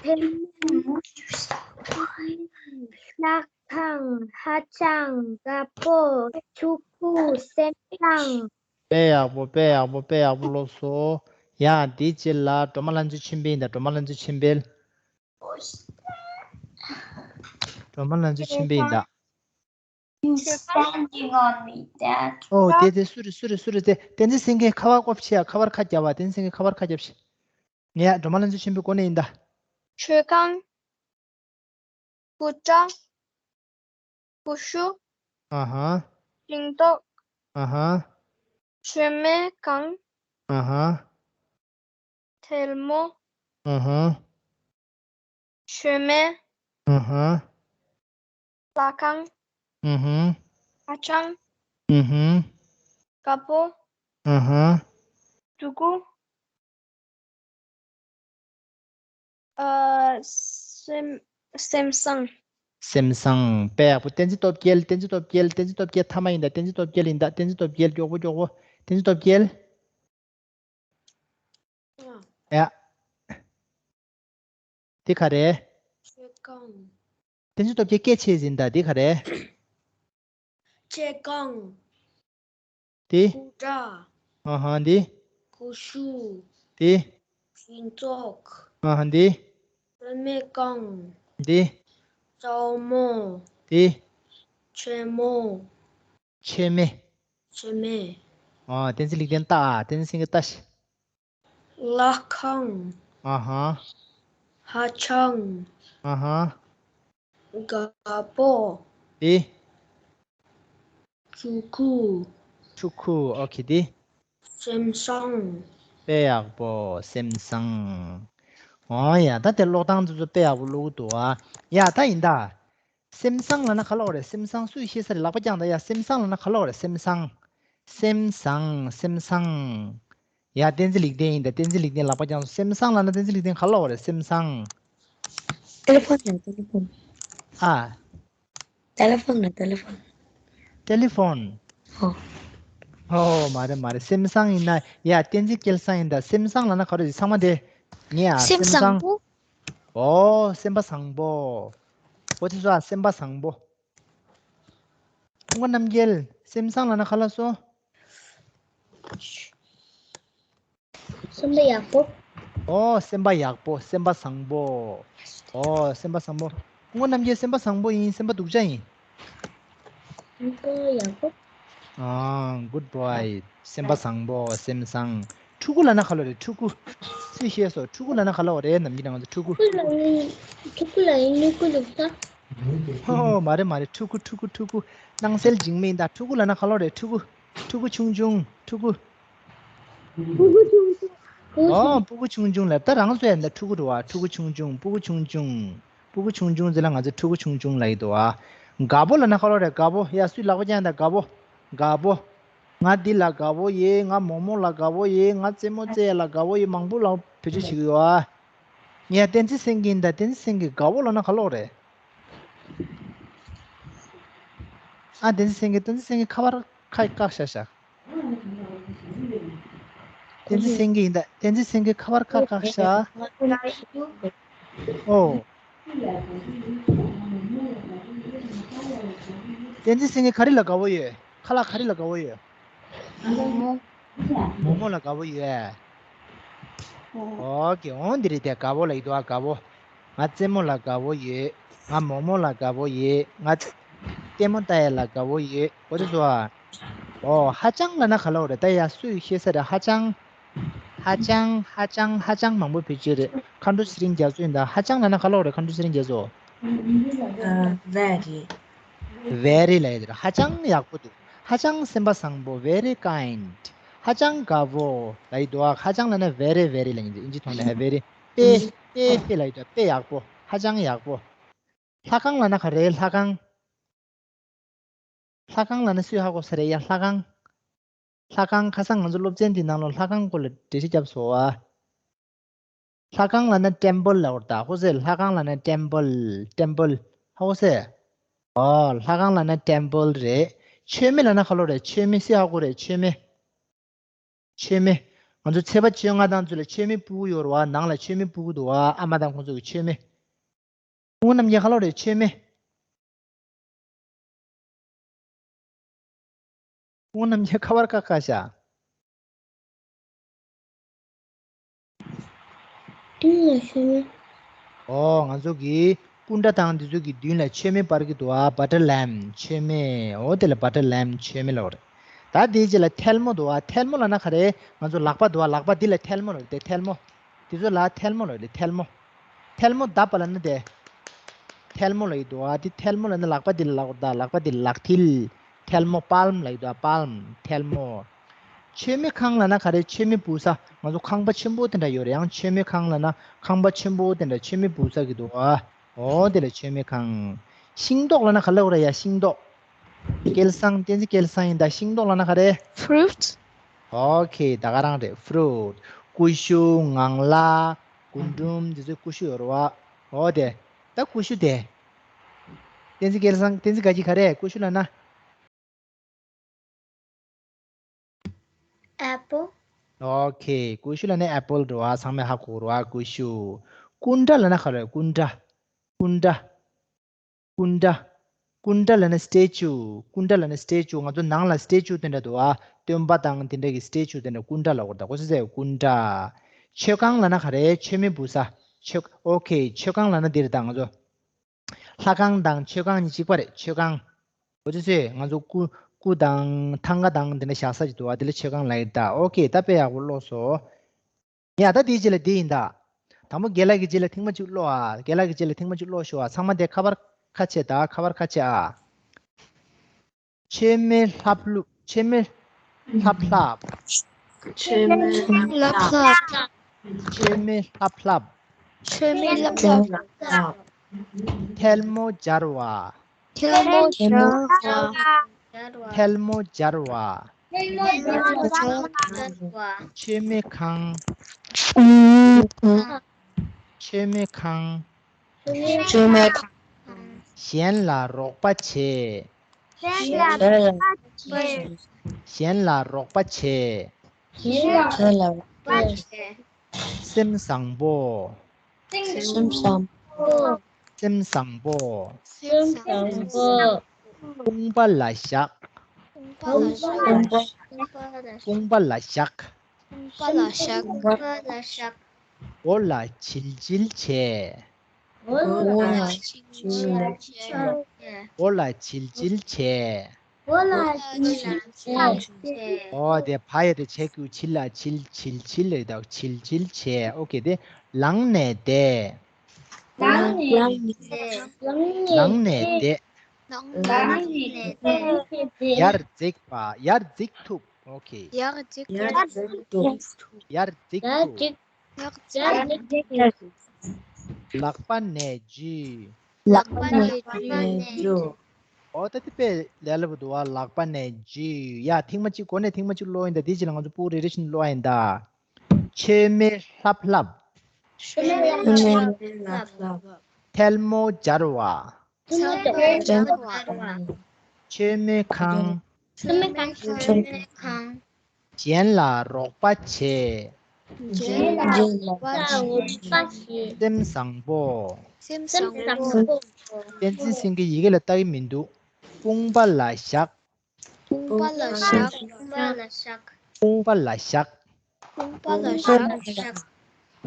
ཐལ་མོ། ལྷ་ཁང་། ཧ་ཅང་། རྒད་པོ། ཕྲུ་གུ། སེམས་བཟང་། དཔེ་ཡག་པོ། དཔེ་ཡག་པོ། དཔེ་ཡག་པོ་ཀློག་སོང་། ཡ་དེའི་རྗེས་ལ་སྒྲོལ་མ་ལྷ་མཛེས་མཆོད་འཕེལ་ཡིན་ད། སྒྲོལ་མ་ལྷ་མཛེས་མཆོད་འཕེལ། སྒྲོལ་མ་ལྷ་མཛེས་མཆོད་འཕེལ་ཡིན་ད། You're spending on me, Dad. ཨོ་དེ་དེ་སུ་རེད། སུ་རེད། སུ་རེད། དེ་བསྟན་འཛིན་སེང་གེ་ཁ་པར་ཀོ་ཕྱེ་ཡ། ཁ་པར་ཁ་རྒྱབ་བ། བསྟན་འཛིན་སེང་གེ་ཁ་པར་ཁ་རྒྱབ་ཤིག་ངས་སྒྲོལ་མ་ལྷ་མཛེས་མཆོད་འཕེལ་གོ་ནས་ཡིན་ད། མཆོད་ཁང་། ཁུ་ཁྲ། ཁུ་ཤུ། ཨ་ཧ། ཤིང་ཏོག་ཨ་ཧ། མཆོད་མེ་ཁང་། ཨ་ཧ། ཐལ་མོ། ཨ་ཧ། མཆོད་མེ། ཨ་ཧ། ལྷ་ཁང་། ཨ་ཧ། ཨ་ཅང་། ཨ་ཧ། རྒད་པོ། ཨ་ཧ། ཕྲུ་གུ། ཨ། སེམས། སེམས་བཟང་། སེམས་བཟང་། དཔེ་ཡག་པོ། བསྟན་འཛིན་སྟོབས་རྒྱལ། བསྟན་འཛིན་སྟོབས་རྒྱལ། བསྟན་འཛིན་སྟོབས་རྒྱལ་ཐ་མ་ཡིན་ད། བསྟན་འཛིན་སྟོབས་རྒྱལ་ཡིན་ད། བསྟན་འཛིན་སྟོབས་རྒྱལ། མགྱོགས་པོ་མགྱོགས་པོ། བསྟན་འཛིན་སྟོབས་རྒྱལ། ཡ། དེ་ག་རེད། མཆོད་ཁང་། བསྟན་འཛིན་སྟོབས་རྒྱལ་སྐད་ཆེ་ཟིན་ད། དེ་ག་རེད། མཆོད་ཁང་། དེ། ཁུ་ཁྲ། ཨ་ཧ། འདི། ཁུ་ཤུ། དེ། ཤིང་ཏོག་ཨ་ཧ། འདི། མཆོད་མེ་ཁང་། འདི། ཞྭ་མོ། དེ། མཆོད་མོ། མཆོད་མེ། མཆོད་མེ། ཨ། བསྟན་འཛིན་ལེགས་ལྡན་ལྟ་ཨ། བསྟན་འཛིན་སེང་གེ་ལྟ་ཤིག་ལྷ་ཁང་། ཨ་ཧ། ཧ་ཅང་། ཨ་ཧ། རྒད་པོ། དེ། ཕྲུ་གུ། ཕྲུ་གུ། ཨོ་ཁེ། དེ། སེམས་བཟང་། དཔེ་ཡག་པོ། སེམས་བཟང་། ཨོ་ཡ། ད་དེ་ཀློག་སྟངས་འདི་ཚོ་དཔེ་ཡག་པོ་ཀློག་གི་འདུག་ཨ། ཡ་ད་ཡིན་ད། སེམས་བཟང་ལབ་ན་ག་ལབ་རེད། སེམས་བཟང་སུས་ཤེས་ས་རེད། ལག་པ་བརྐྱངས་དང་། ཡ་སེམས་བཟང་ལབ་ན་ག་ལབ་རེད། སེམས་བཟང་། སེམས་བཟང་། སེམས་བཟང་། ཡ་བསྟན་འཛིན་ལེགས་ལྡན་ཡིན་ད། བསྟན་འཛིན་ལེགས་ལྡན་ལག་པ་བརྐྱངས་སོང་། སེམས་བཟང་ལབ་ན་བསྟན་འཛིན་ལེགས་ལྡན་ག་ལབ་རེད། སེམས་བཟང་། ཏེ་ལེ་ཕོན་ཡ། ཏེ་ལེ་ཕོན། ཨ། ཏེ་ལེ་ཕོན་ན། ཏེ་ལེ་ཕོན། ཏེ་ལེ་ཕོན། ཨོ། ཨོ་མ་རེད་མ་རེད། སེམས་བཟང་ཡིན་ན། ཡ་བསྟན་འཛིན་སྐལ་བཟང་ཡིན་ད། སེམས་བཟང་ལབ་ན་ག་རེ་རེད། ཚང་མ་དེ། ངས་ཨ། སེམས་སེམས་བཟང་བཟང་པོ། ཨོ་སེམས་པ་བཟང་པོ། ཨོ་དེ་ཚོ་ཨ། སེམས་པ་བཟང་པོ། སྐུ་ངོ་རྣམ་རྒྱལ། སེམས་བཟང་ལབ་ན་ག་ལབ་སོང་། སེམས་པ་ཡག་པོ། ཨོ་སེམས་པ་ཡག་པོ། སེམས་པ་བཟང་པོ། ཨོ་སེམས་པ་བཟང་པོ། སྐུ་ངོ་རྣམ་རྒྱལ་སེམས་པ་བཟང་པོ་ཡིན། སེམས་པ་སྡུག་ཅག་ཡིན། སེམས་པ་ཡག་པོ། ཨ། good boy། སེམས་པ་བཟང་པོ། སེམས་བཟང་། ཕྲུ་གུ་ལབ་ན་ག་ལབ་རེད། ཕྲུ་གུ། སུས་ཤེས་སོང་། ཕྲུ་གུ་ལབ་ན་ག་ལབ་རེད། ནམ་རྒྱུན་ང་ཚོ་ཕྲུ་གུ། ཕྲུ་གུ་ལབ་ཡིན། ཕྲུ་གུ་ལབ་ཡིན། ཕྲུ་གུ་ལབ་ས། ཨོ་མ་རེད་མ་རེད། ཕྲུ་གུ་ཕྲུ་གུ་ཕྲུ་གུ། སྣང་གསལ་འཇིགས་མེད་ཡིན་ད། ཕྲུ་གུ་ལབ་ན་ག་ལབ་རེད། ཕྲུ་གུ། ཕྲུ་གུ་ཆུང་ཆུང་། ཕྲུ་གུ། ཕྲུ་གུ་ཆུང་ཆུང་། ཨོ་ཕྲུ་གུ་ཆུང་ཆུང་ལབ། ད་རང་ཚོ་ཡ་འདི་ཕྲུ་གུ་རེད་བ། ཕྲུ་གུ་ཆུང་ཆུང་། ཕྲུ་གུ་ཆུང་ཆུང་། ཕྲུ་གུ་ཆུང་ཆུང་ཟེར་ལ་ང་ཚོ་ཕྲུ་གུ་ཆུང་ཆུང་ལབ་ཀྱི་འདུག་ཨ། རྒད་པོ་ལབ་ན་ག་ལབ་རེད། རྒད་པོ། ཡ་སུས་ལག་པ་བརྐྱངས་ད། རྒད་པོ། རྒད་པོ། ང་འདི་ལ་དགའ་བོ་ཡོད། ང་མོག་མོག་ལ་དགའ་བོ་ཡོད། ང་རྩེད་མོ་རྩེ་ཡ་ལ་དགའ་བོ་ཡོད། མང་པོ་ལ་བེད་སྤྱོད་བྱེད་ཀྱི་ཡོད་ཨ། ངས་བསྟན་འཛིན་སེང་གེ་ཡིན་ད། བསྟན་འཛིན་སེང་གེ་དགའ་བོ་ལབ་ན་ག་ལབ་རེད། ཨ་བསྟན་འཛིན་སེང་གེ། བསྟན་འཛིན་སེང་གེ་ཁ་པར་ཁ་བཀག་ཤག་ཤག་བསྟན་འཛིན་སེང་གེ་ཡིན་ད། བསྟན་འཛིན་སེང་གེ་ཁ་པར་ཁ་བཀག་ཤག་ཨོ། བསྟན་འཛིན་སེང་གེ་ག་རེ་ལ་དགའ་བོ་ཡོད། ཁ་ལག་ག་རེ་ལ་དགའ་བོ་ཡོད། མོག་མོག། མོག་མོག་ལ་དགའ་བོ་ཡོད། ཨོ་ཀེ། འོ་འདི་རེད་དེ། དགའ་བོ་ལབ་ཀྱི་འདུག་ཨ། དགའ་བོ། ང་རྩེད་མོ་ལ་དགའ་བོ་ཡོད། ང་མོག་མོག་ལ་དགའ་བོ་ཡོད། ང་ལྟད་མོ་ལྟ་ཡ་ལ་དགའ་བོ་ཡོད། འོ་དེ་ཚོ་ཨ། ཨོ་ཧ་ཅང་ལབ་ན་ག་ལབ་རེད། ད་ཡ་སུས་ཤེས་ས་རེད། ཧ་ཅང་། ཧ་ཅང་ཧ་ཅང་ཧ་ཅང་མང་པོ་བེད་སྤྱོད་རེད། མཁའ་འགྲོ་ཚེ་རིང་རྒྱ་མཚོ་ཡིན་ད། ཧ་ཅང་ལབ་ན་ག་ལབ་རེད། མཁའ་འགྲོ་ཚེ་རིང་རྒྱ་མཚོ། ཨ། very། very ལབ་ཡ་དེ་རེད། ཧ་ཅང་ཡག་པོ་འདུག་ཧ་ཅང་སེམས་པ་བཟང་པོ། very kind། ཧ་ཅང་དགའ་བོ་ལབ་ཡ་འདུག་ཨ། ཧ་ཅང་ལབ་ན་very very ལབ་ཡིན། ཨིན་ཇི་ཐོག་ནས་ཧ། very། དཔེ་དཔེ་དཔེ་ལབ་ཡ་འདུག་དཔེ་ཡག་པོ། ཧ་ཅང་ཡག་པོ། ལྷ་ཁང་ལབ་ན་ག་རེ། ལྷ་ཁང་། ལྷ་ཁང་ལབ་ན་སུས་ཧ་གོ་ས་རེད་ཡ། ལྷ་ཁང་། ལྷ་ཁང་། ཁ་སང་ང་ཚོ་སློབ་ཚན་འདི་ནང་ལོགས་ལྷ་ཁང་སྐོར་ལ་འགྲེལ་བཤད་བརྒྱབ་སོང་བ། ལྷ་ཁང་ལབ་ན་ཊེམ་པལ་ལབ་པ་རེད་ད། ཧ་གོ་སོང་། ལྷ་ཁང་ལབ་ན་ཊེམ་པལ། ཊེམ་པལ། ཧ་གོ་སོང་། ཨོ། ལྷ་ཁང་ལབ་ན་ཊེམ་པལ་རེད། མཆོད་མེ་ལབ་ན་ག་ལབ་རེད། མཆོད་མེ་སུས་ཧ་གོ་རེད། མཆོད་མེ། མཆོད་མེ། ང་ཚོ་ཚེས་པ་བཅོ་ལྔ་དང་ཚོ་ལ་མཆོད་མེ་ཕུལ་གྱི་ཡོད་རེད་བ། ནང་ལ་མཆོད་མེ་ཕུལ་གྱི་འདུག་བ། ཨ་མ་དང་ཁོང་ཚོ་གི་མཆོད་མེ། སྐུ་ངོ་རྣམ་རྒྱལ་ག་ལབ་རེད། མཆོད་མེ། སྐུ་ངོ་རྣམ་རྒྱལ་ཁ་པར་ཁ་ཁ་ཤག་ཨོ། ང་ཚོ་གི་སྐུ་འདྲ་དང་འདི་ཚོ་གི་མདུན་ལ་མཆོད་མེ་སྤར་གྱི་འདུག་ཨ། བ་ཊར་ལེམ་པ། མཆོད་མེ། ཨོ། དེ་ལ་བ་ཊར་ལེམ་པ་མཆོད་མེ་ལབ་རེད། ད་དེའི་རྗེས་ལ་ཐལ་མོ་འདུག་ཨ། ཐལ་མོ་ལབ་ན་ག་རེ། ང་ཚོ་ལག་པ་འདུག་ཨ། ལག་པ་འདི་ལ་ཐལ་མོ་ལབ་རེད། དེ་ཐལ་མོ། དེ་ཚོ་ལ་ཐལ་མོ་ལབ་རེད། ཐལ་མོ། ཐལ་མོ་བརྡབ་པ་ལབ་ན་དེ། ཐལ་མོ་ལབ་ཡི་འདུག་ཨ། དེ་ཐལ་མོ་ལབ་ན་ལག་པ་འདི་ལ་ལག་པ་ད། ལག་པ་འདི་ལ་ལག་མཐིལ། ཐལ་མོ། པཱལམ་ལབ་ཡི་འདུག་ཨ། པཱལམ། ཐལ་མོ། མཆོད་མེ་ཁང་ལབ་ན་ག་རེ། མཆོད་མེ་ཕུལ་ས། ང་ཚོ་ཁང་པ་ཆེན་པོ་དེ་འདྲ་ཡོད་རེད། ཡང་མཆོད་མེ་ཁང་ལབ་ན་ཁང་པ་ཆེན་པོ་དེ་འདྲ་མཆོད་མེ་ཕུལ་ས་གི་འདུག་ཨ། ཨོ། དེ་ལ་མཆོད་མེ་ཁང་། ཤིང་ཏོག་ལབ་ན་ག་ལབ་རེད་ཡ། ཤིང་ཏོག་སྐལ་བཟང་། བསྟན་འཛིན་སྐལ་བཟང་ཡིན་ད། ཤིང་ཏོག་ལབ་ན་ག་རེ། ཕུ་རུཊ། ཨོ་ཁེ། ད་ག་རང་རེད། ཕུ་རུཊ། ཀུ་ཤུ། ངང་ལག། རྒུན་འབྲུམ། འདི་ཚོའི་ཀུ་ཤུ་ཡོད་རེད་བ། ཨོ་དེ། ད་ཀུ་ཤུ་དེ། བསྟན་འཛིན་སྐལ་བཟང་། བསྟན་འཛིན་དགའ་སྐྱིད་ག་རེ། ཀུ་ཤུ་ལབ་ན། ཨེ་པལ། ཨོ་ཁེ། ཀུ་ཤུ་ལབ་ན་ཨེ་པལ་འགྲོ་བ། ཚང་མས་ཧ་གོ་རེད་བ། ཀུ་ཤུ། སྐུ་འདྲ་ལབ་ན་ག་རེ། སྐུ་འདྲ། སྐུ་འདྲ། སྐུ་འདྲ། སྐུ་འདྲ་ལབ་ན་སི་ཊེ་ཅུ། སྐུ་འདྲ་ལབ་ན་སི་ཊེ་ཅུ། ང་ཚོ་ནང་ལ་སི་ཊེ་ཅུ་དེ་འདྲ་འདུག་ཨ། སྟོན་པ་དང་དེ་འདྲ་གི་སི་ཊེ་ཅུ་དེ་འདྲ་སྐུ་འདྲ་ལབ་དགོས་རེད་ད། ཀོ་སི་ཟེར་སྐུ་འདྲ། མཆོད་ཁང་ལབ་ན་ག་རེ། མཆོད་མེ་ཕུལ་ས། མཆོད། ཨོ་ཁེ། མཆོད་ཁང་ལབ་ན་འདི་རེད་ད། ང་ཚོ་ལྷ་ཁང་དང་མཆོད་ཁང་གཉིས་གཅིག་པ་རེད། མཆོད་ཁང་། ཨོ་ཙི་ཙི། ང་ཚོ་སྐུ། སྐུ་དང་ཐང་ག་དང་དེ་འདྲ་བཞག་ས་ཅིག་འདུག་ཨ། དེ་ལ་མཆོད་ཁང་ལབ་ཡོད་ད། ཨོ་ཁེ། ད་དཔེ་ཡག་པོ་ཀློག་སོང་། ཡ། ད་དེའི་རྗེས་ལ་འདི་ཡིན་ད། དང་པོ་རྒན་ལགས་ཀྱི་རྗེས་ལ་ཐེངས་མ་གཅིག་ཀློག་ཨ། རྒན་ལགས་ཀྱི་རྗེས་ལ་ཐེངས་མ་གཅིག་ཀློག་ཤོག་ཨ། ཚང་མ་དེ་ཁ་པར་ཁ་ཕྱེ་ད། ཁ་པར་ཁ་ཕྱེ་ཨ། མཆོད་མེ་ལྷབ་ལྷུབ། མཆོད་མེ་ལྷབ་ལྷབ། མཆོད་མེ་ལྷབ་ལྷབ། མཆོད་མེ་ལྷབ་ལྷབ། མཆོད་མེ་ལྷབ་ལྷབ། ཐལ་མོ་སྦྱར་བ། ཐལ་མོ་སྦྱར་བ། ཐལ་མོ་སྦྱར་བ། མཆོད་མེ་ཁང་། མཆོད་མེ་ཁང་། གཞན་ལ་རོགས་པ་བྱེད། གཞན་ལ་རོགས་པ་བྱེད། སེམས་བཟང་པོ། སེམས་བཟང་པོ། སེམས་བཟང་པོ། སེམས་བཟང་པོ། དཔུང་པ་ལ་བཞག་དཔུང་པ་ལ་བཞག་དཔུང་པ་ལ་བཞག་དཔུང་པ་ལ་བཞག་དཔུང་པ་ལ་བཞག་དཔུང་པ་ལ་བཞག་མགོ་ལ་བྱིལ་བྱིལ་བྱེད། མགོ་ལ་བྱིལ་བྱིལ་བྱེད། མགོ་ལ་བྱིལ་བྱིལ་བྱེད། མགོ་ལ་བྱིལ་བྱིལ་བྱེད། ཨོ་དེ་བ་ཡ་དེ་བྱེད་ཀྱི་བྱིལ་ལ་བྱིལ་བྱིལ་བྱིལ་ལ་དག་བྱིལ་བྱིལ་བྱེད། ཨོ་ཁེ། དེ་ལངས་ནས་བསྡད། ལངས་ནས་བསྡད། ལངས་ནས་བསྡད། ལངས་ནས་བསྡད། ཡར་འཛེགས་པ། ཡར་འཛེགས་ཐུབ། ཨོ་ཁེ། ཡར་འཛེགས་ཐུབ། ཡར་འཛེགས་ཐུབ། ལག་པ་ནས་འཇུ། ལག་པ་ནས་འཇུ། ཨོ་ད་དེ་དཔེ་ལས་སླ་པོ་འདུག་བ། ལག་པ་ནས་འཇུ། ཡ། ཐེངས་མ་གཅིག་གོ་ནས་ཐེངས་མ་གཅིག་ཀློག་ཡིན་ད། དེ་རྗེས་ལ་ང་ཚོ་སྤུ་གུ་རེ་རེ་བཞིན་ཀློག་ཡིན་ད། མཆོད་མེ་ལྷབ་ལྷབ། མཆོད་མེ་ལྷབ་ལྷབ། ཐལ་མོ་སྦྱར་བ། ཐལ་མོ་སྦྱར་བ། མཆོད་མེ་ཁང་། མཆོད་མེ་ཁང་། གཞན་ལ་རོགས་པ་བྱེད། གཞན་ལ་རོགས་པ་བྱེད། སེམས་བཟང་པོ། སེམས་བཟང་པོ། བསྟན་འཛིན་སེང་གེ་ཡི་གེ་ལ་ལྟ་གི་མི་འདུག་དཔུང་པ་ལ་བཞག་དཔུང་པ་ལ་བཞག་དཔུང་པ་ལ་བཞག་དཔུང་པ་ལ་བཞག་དཔུང་པ་ལ་བཞག་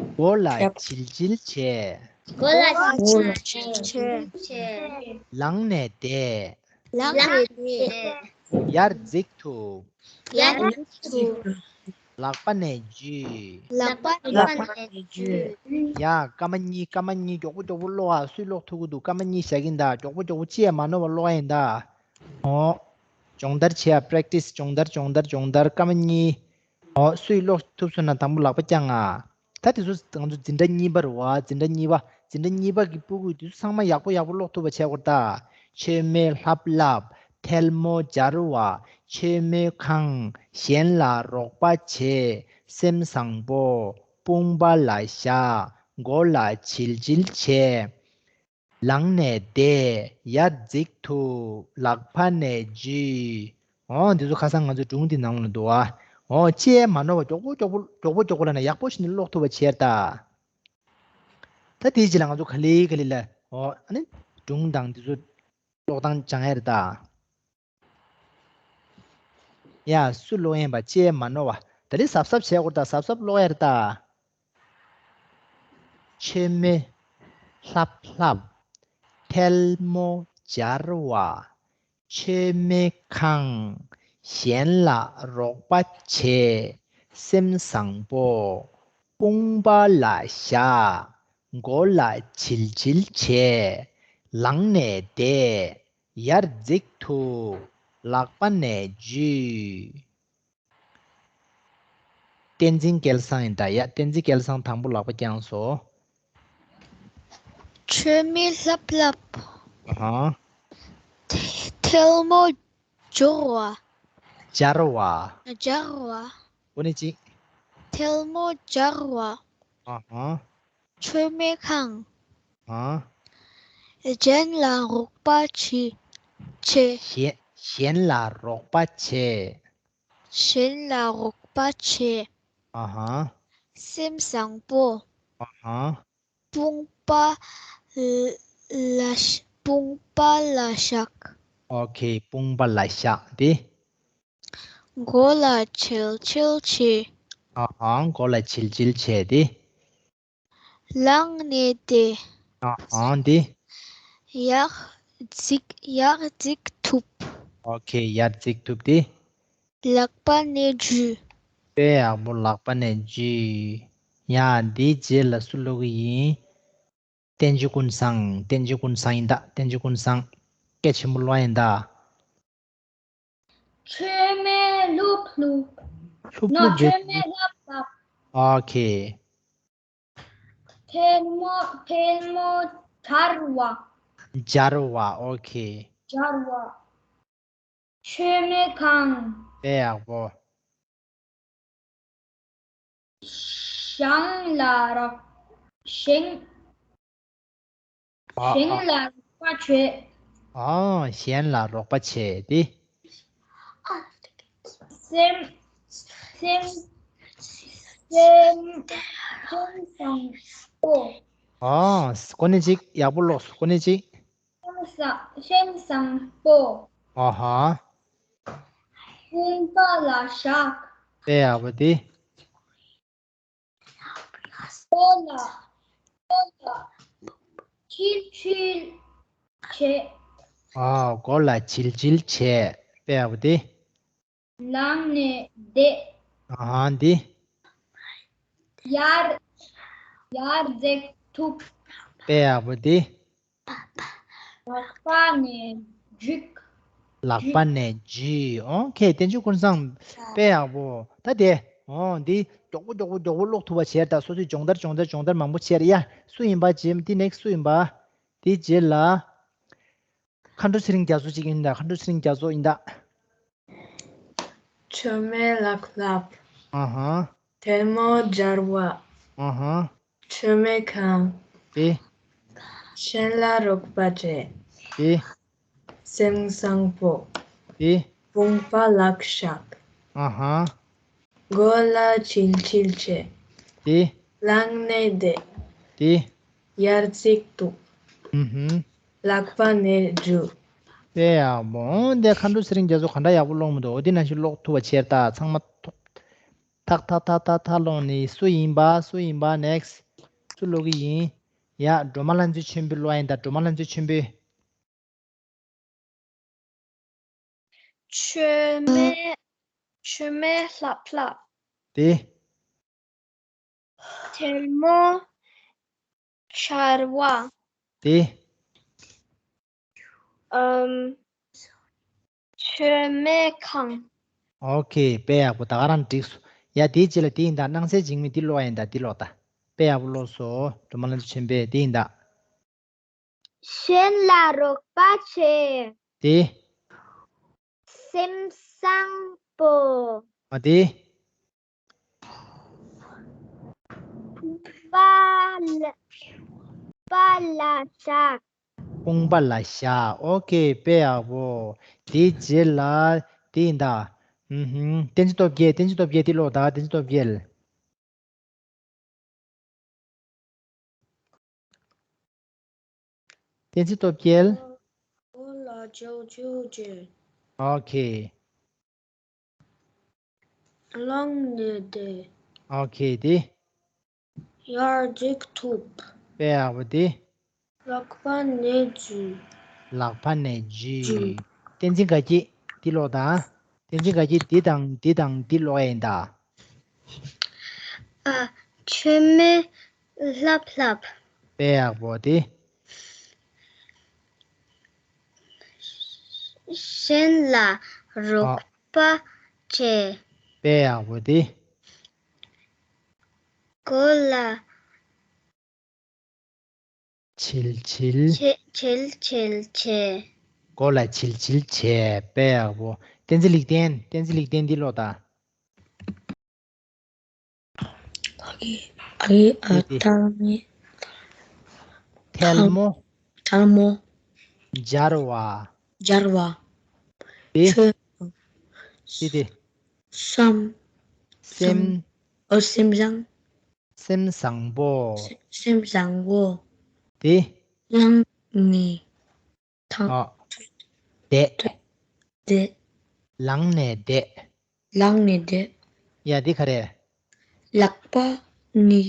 མགོ་ལ་བྱིལ་བྱིལ་བྱེད། མགོ་ལ་བྱིལ་བྱིལ་བྱེད། ལངས་ནས་བསྡད། ལངས་ནས་བསྡད། ཡར་འཛེགས་ཐུབ། ཡར་འཛེགས་ཐུབ། ལག་པ་ནས་འཇུས། ལག་པ་ལག་པ་ནས་འཇུས། ཡ། སྐར་མ་གཉིས། སྐར་མ་གཉིས་མགྱོགས་པོ་མགྱོགས་པོ་ཀློག་ཨ། སུས་ཀློག་ཐུབ་ཀྱི་འདུག་སྐར་མ་གཉིས་བཞག་གིན་གདའ། མགྱོགས་པོ་མགྱོགས་པོ་ཅི་ཡང་མ་ནོར་བ་ཀློག་ཨ་ཡིན་གདའ། ཨོ། སྦྱོང་བརྡར་བྱེད་ཨ། པྲེག་ཊི་སི། སྦྱོང་བརྡར། སྦྱོང་བརྡར། སྦྱོང་བརྡར། སྐར་མ་གཉིས། ཨོ། སུས་ཀློག་ཐུབ་སོང་ན་དང་པོ་ལག་པ་བརྐྱངས་ཨ། ད་དེ་ཚོ་ང་ཚོ་འཛིན་གྲྭ་གཉིས་པ་རེད་བ། འཛིན་གྲྭ་གཉིས་པ། འཛིན་གྲྭ་གཉིས་པ་གི་སྤུ་གུས་དེ་ཚོ་ཚང་མ་ཡག་པོ་ཡག་པོ་ཀློག་ཐུབ་པ་བྱེད་དགོས་ད། མཆོད་མེ་ལྷབ་ལྷབ། ཐལ་མོ་སྦྱར་བ། མཆོད་མེ་གང་། གཞན་ལ་རོགས་པ་བྱེད། སེམས་བཟང་པོ། དཔུང་པ་ལ་བཞག་མགོ་ལ་བྱིལ་བྱིལ་བྱེད། ལངས་ནས་བསྡད། ཡར་འཛེགས་ཐུབ། ལག་པ་ནས་འཇུས། འོ། འདི་ཚོ་ཁ་སང་ང་ཚོའི་སྒྲུང་འདི་ནང་ལ་འདུག་ཨ། འོ། ཅི་ཡང་མ་ནོར་བ་མགྱོགས་པོ་མགྱོགས་པོ་མགྱོགས་པོ་མགྱོགས་པོ་ལབ་ན་ཡག་པོ་ཞིག་ནས་ཀློག་ཐུབ་པ་བྱེད་ད། ད་དེའི་རྗེས་ལ་ང་ཚོ་ག་ལེ་ག་ལེ་ལ། འོ། ཨ་ནི་སྒྲུང་དང་འདི་ཚོ་ཀློག་སྟངས་སྦྱང་ཡ་རེད་ད། ཡ། སུ་ཀློག་ཡིན་པ་ཅི་ཡང་མ་ནོར་བ། ད་ལི་གཟབ་གཟབ་བྱས་དགོས་ད། གཟབ་གཟབ་ཀློག་ཡ་རེད་ད། མཆོད་མེ་ལྷབ་ལྷབ། ཐལ་མོ་སྦྱར་བ། མཆོད་མེ་གང་། གཞན་ལ་རོགས་པ་བྱེད། སེམས་བཟང་པོ། དཔུང་པ་ལ་བཞག་མགོ་ལ་བྱིལ་བྱིལ་བྱེད། ལངས་ནས་བསྡད། ཡར་འཛེགས་ཐུབ། ལག་པ་ནས་འཇུས། བསྟན་འཛིན་སྐལ་བཟང་ཡིན་ད། ཡ། བསྟན་འཛིན་སྐལ་བཟང་དང་པོ་ལག་པ་བརྐྱངས་སོ། མཆོད་མེ་ལྷབ་ལྷབ། ཨ་ཧ། ཐལ་མོ་སྦྱར་བ། སྦྱར་བ། སྦྱར་བ། ཨོ་ནི་ཅི། ཐལ་མོ་སྦྱར་བ། ཨ་ཧ། མཆོད་མེ་གང་། ཨ། གཞན་ལ་རོགས་པ་བྱེད། བྱེད། གཞན། གཞན་ལ་རོགས་པ་བྱེད། གཞན་ལ་རོགས་པ་བྱེད། ཨ་ཧ། སེམས་བཟང་པོ། ཨ་ཧ། དཔུང་པ་ལ་ཤ། དཔུང་པ་ལ་བཞག་ཨོ་ཁེ། དཔུང་པ་ལ་བཞག་སྟེ། མགོ་ལ་བྱིལ་བྱིལ་བྱེད། ཨ་ཧ། མགོ་ལ་བྱིལ་བྱིལ་བྱས་ཏེ། ལངས་ནས་བསྡད། ཨ་ཧ། འདི། ཡར་འཛེགས། ཡར་འཛེགས་ཐུབ། ཨོ་ཁེ། ཡར་འཛེགས་ཐུབ་སྟེ། ལག་པ་ནས་འཇུས། དཔེ་ཡག་པོ། ལག་པ་ནས་འཇུས། ཡ། འདིའི་རྗེས་ལ་སུ་ཀློག་གི་ཡིན། བསྟན་ཆོས་ཀུན་བཟང་། བསྟན་ཆོས་ཀུན་བཟང་ཡིན་ད། བསྟན་ཆོས་ཀུན་བཟང་། སྐད་ཆེན་པོ་ཀློག་ཡིན་ད། མཆོད་མེ་ལྷུབ་ལྷུབ། ལྷུབ་ནོ། ལྷུབ་རེད། མཆོད་མེ་ལྷབ་ལྷབ། ཨོ་ཁེ། ཐལ་མོ། ཐལ་མོ་སྦྱར་བ། སྦྱར་བ། ཨོ་ཁེ། སྦྱར་བ། མཆོད་མེ་གང་། དཔེ་ཡག་པོ། གཞན་ལ་རོགས། གཞན། ཨ། གཞན་ཨ། ལ་རོགས་པ་བྱེད། ཨ། གཞན་ལ་རོགས་པ་བྱེད་དེ། སེམས། སེམས། སེམས། སེམས་བཟང་པོ། ཨ། ཀོ་ནི་ཅིག་ཡག་པོ་ཀློག་སོང་། ཀོ་ནི་ཅིག་སེམས་བཟང་། སེམས་བཟང་པོ། ཨ་ཧ། དཔུང་པ་ལ་བཞག་དཔེ་ཡག་པོ་དེ། མགོ་ལ། མགོ་ལ་བྱིལ་བྱིལ་བྱེད། ཨ། མགོ་ལ་བྱིལ་བྱིལ་བྱེད། དཔེ་ཡག་པོ་དེ། ལངས་ནས་བསྡད། ཨ་ཧ། འདི། ཡར། ཡར་འཛེགས་ཐུབ། དཔེ་ཡག་པོ་འདི། ལག་པ་ནས་འཇུས། ལག་པ་ནས་འཇུས། ཨོ་ཁེ། བསྟན་ཆོས་ཀུན་བཟང་། དཔེ་ཡག་པོ། ད་དེ། ཨོ་འདི་མགྱོགས་པོ་མགྱོགས་པོ་མགྱོགས་པོ་ཀློག་ཐུབ་པ་བྱས་ད། སོ་སོས་སྦྱོང་བརྡར་སྦྱོང་བརྡར་སྦྱོང་བརྡར་མང་པོ་བྱས་རེད་ཡ། སུ་ཡིན་པ་རྗེས་འདི་ནེག་སི་སུ་ཡིན་པ། དེའི་རྗེས་ལ། མཁའ་འགྲོ་ཚེ་རིང་རྒྱ་མཚོ་གཅིག་ཡིན་ད། མཁའ་འགྲོ་ཚེ་རིང་རྒྱ་མཚོ་ཡིན་ད། མཆོད་མེ་ལྷབ་ལྷབ། ཨ་ཧ། ཐལ་མོ་སྦྱར་བ། ཨ་ཧ། མཆོད་མེ་གང་། དེ། གཞན་ལ་རོགས་པ་བྱེད། དེ། སེམས་བཟང་པོ། དེ། དཔུང་པ་ལ་བཞག་ཨ་ཧ། མགོ་ལ་བྱིལ་བྱིལ་བྱེད། དེ། ལངས་ནས་བསྡད། དེ། ཡར་འཛེགས་ཐུབ། ཨུ་ཧུམ། ལག་པ་ནས་འཇུས། དཔེ་ཡག་པོ། འོ་འདི་མཁའ་འགྲོ་ཚེ་རིང་རྒྱ་མཚོ་ག་འདྲ་ཡག་པོ་ཀློག་མི་འདུག་འོ་འདི་ནང་བཞིན་ཀློག་ཐུབ་པ་བྱས་ད། ཚང་མ་ཐག་ཐག་ཐག་ཐག་ཐག་ཀློག་ནི། སུ་ཡིན་པ། སུ་ཡིན་པ། ནེག་སི་སུ་ཀློག་གི་ཡིན། ཡ། སྒྲོལ་མ་ལྷ་མཛེས་ཆོས་འཕེལ་ཀློག་ཡིན་ད། སྒྲོལ་མ་ལྷ་མཛེས་ཆོས་འཕེལ། མཆོད་མེ། མཆོད་མེ་ལྷབ་ལྷབ། དེ། ཐལ་མོ། ཆར་བ། དེ། ཨམ། མཆོད་མེ་ཁང་། ཨོ་ཁེ། དཔེ་ཡག་པོ། ད་ག་རང་འགྲིག་སོང་། ཡ། དེའི་རྗེས་ལ་དེ་ཡིན་ད། སྣང་གསལ་འཇིགས་མེད་འདི་ཀློག་ཡིན་ད། འདི་ཀློག་ད། དཔེ་ཡག་པོ་ཀློག་སོང་། སྒྲོལ་མ་ལྷ་མཛེས་ཆོས་འཕེལ། དེ་ཡིན་ད། གཞན་ལ་རོགས་པ་བྱེད། དེ། སེམས་བཟང་པོ། ཨ། དེ། པཱ་ལགས། པཱ་ལགས་བཞག། དཔུང་པ་ལ་བཞག། ཨོ་ཁེ། དཔེ་ཡག་པོ། དེའི་རྗེས་ལ་དེ་ཡིན་ད། ཨུ་ཧུམ། བསྟན་འཛིན་སྟོབས་རྒྱལ། བསྟན་འཛིན་སྟོབས་རྒྱལ་འདི་ཀློག་ད། བསྟན་འཛིན་སྟོབས་རྒྱལ། བསྟན་འཛིན་སྟོབས་རྒྱལ། གོ་ལ་ཆག་ཆག་བྱས། ཨོ་ཁེ། ལངས་ནས་བསྡད། ཨོ་ཁེ། དེ། ཡར་འཛེགས་ཐུབ། དཔེ་ཡག་པོ། དེ། ལག་པ་ནས་འཇུས། ལག་པ་ནས་འཇུས། བསྟན་འཛིན་དགའ་སྐྱིད་འདི་ཀློག་དང་། བསྟན་འཛིན་དགའ་སྐྱིད་འདི་དང་འདི་དང་འདི་ཀློག་ཡ་ཡིན་ད། ཨ། མཆོད་མེ་ལྷབ་ལྷབ། དཔེ་ཡག་པོ། དེ། གཞན་ལ་རོགས་པ་བྱེད། དཔེ་ཡག་པོ། དེ། གོ་ལ་བྱིལ་བྱིལ། བྱེད་བྱེད་བྱེད་བྱེད། གོ་ལ་བྱིལ་བྱིལ་བྱེད། དཔེ་ཡག་པོ། བསྟན་འཛིན་ལེགས་ལྡན། བསྟན་འཛིན་ལེགས་ལྡན་འདི་ཀློག་དང་། ཨ་གི་ཨ་གི་ཨ། དེ་དེ། ཐལ་མོ། ཐལ་མོ། ཐལ་མོ། སྦྱར་བ། སྦྱར་བ། དེ། ཆོས། དེ་དེ། བསམ། སེམས། ཨོ། སེམས་བཟང་། སེམས་བཟང་པོ། སེམས་བཟང་པོ། དེ། ལངས་ནས། ཐང་། ཨ། བསྡད། བསྡད། ལངས་ནས་བསྡད། ལངས་ནས་བསྡད། ཡ། འདི་ག་རེ། ལག་པ་ནས།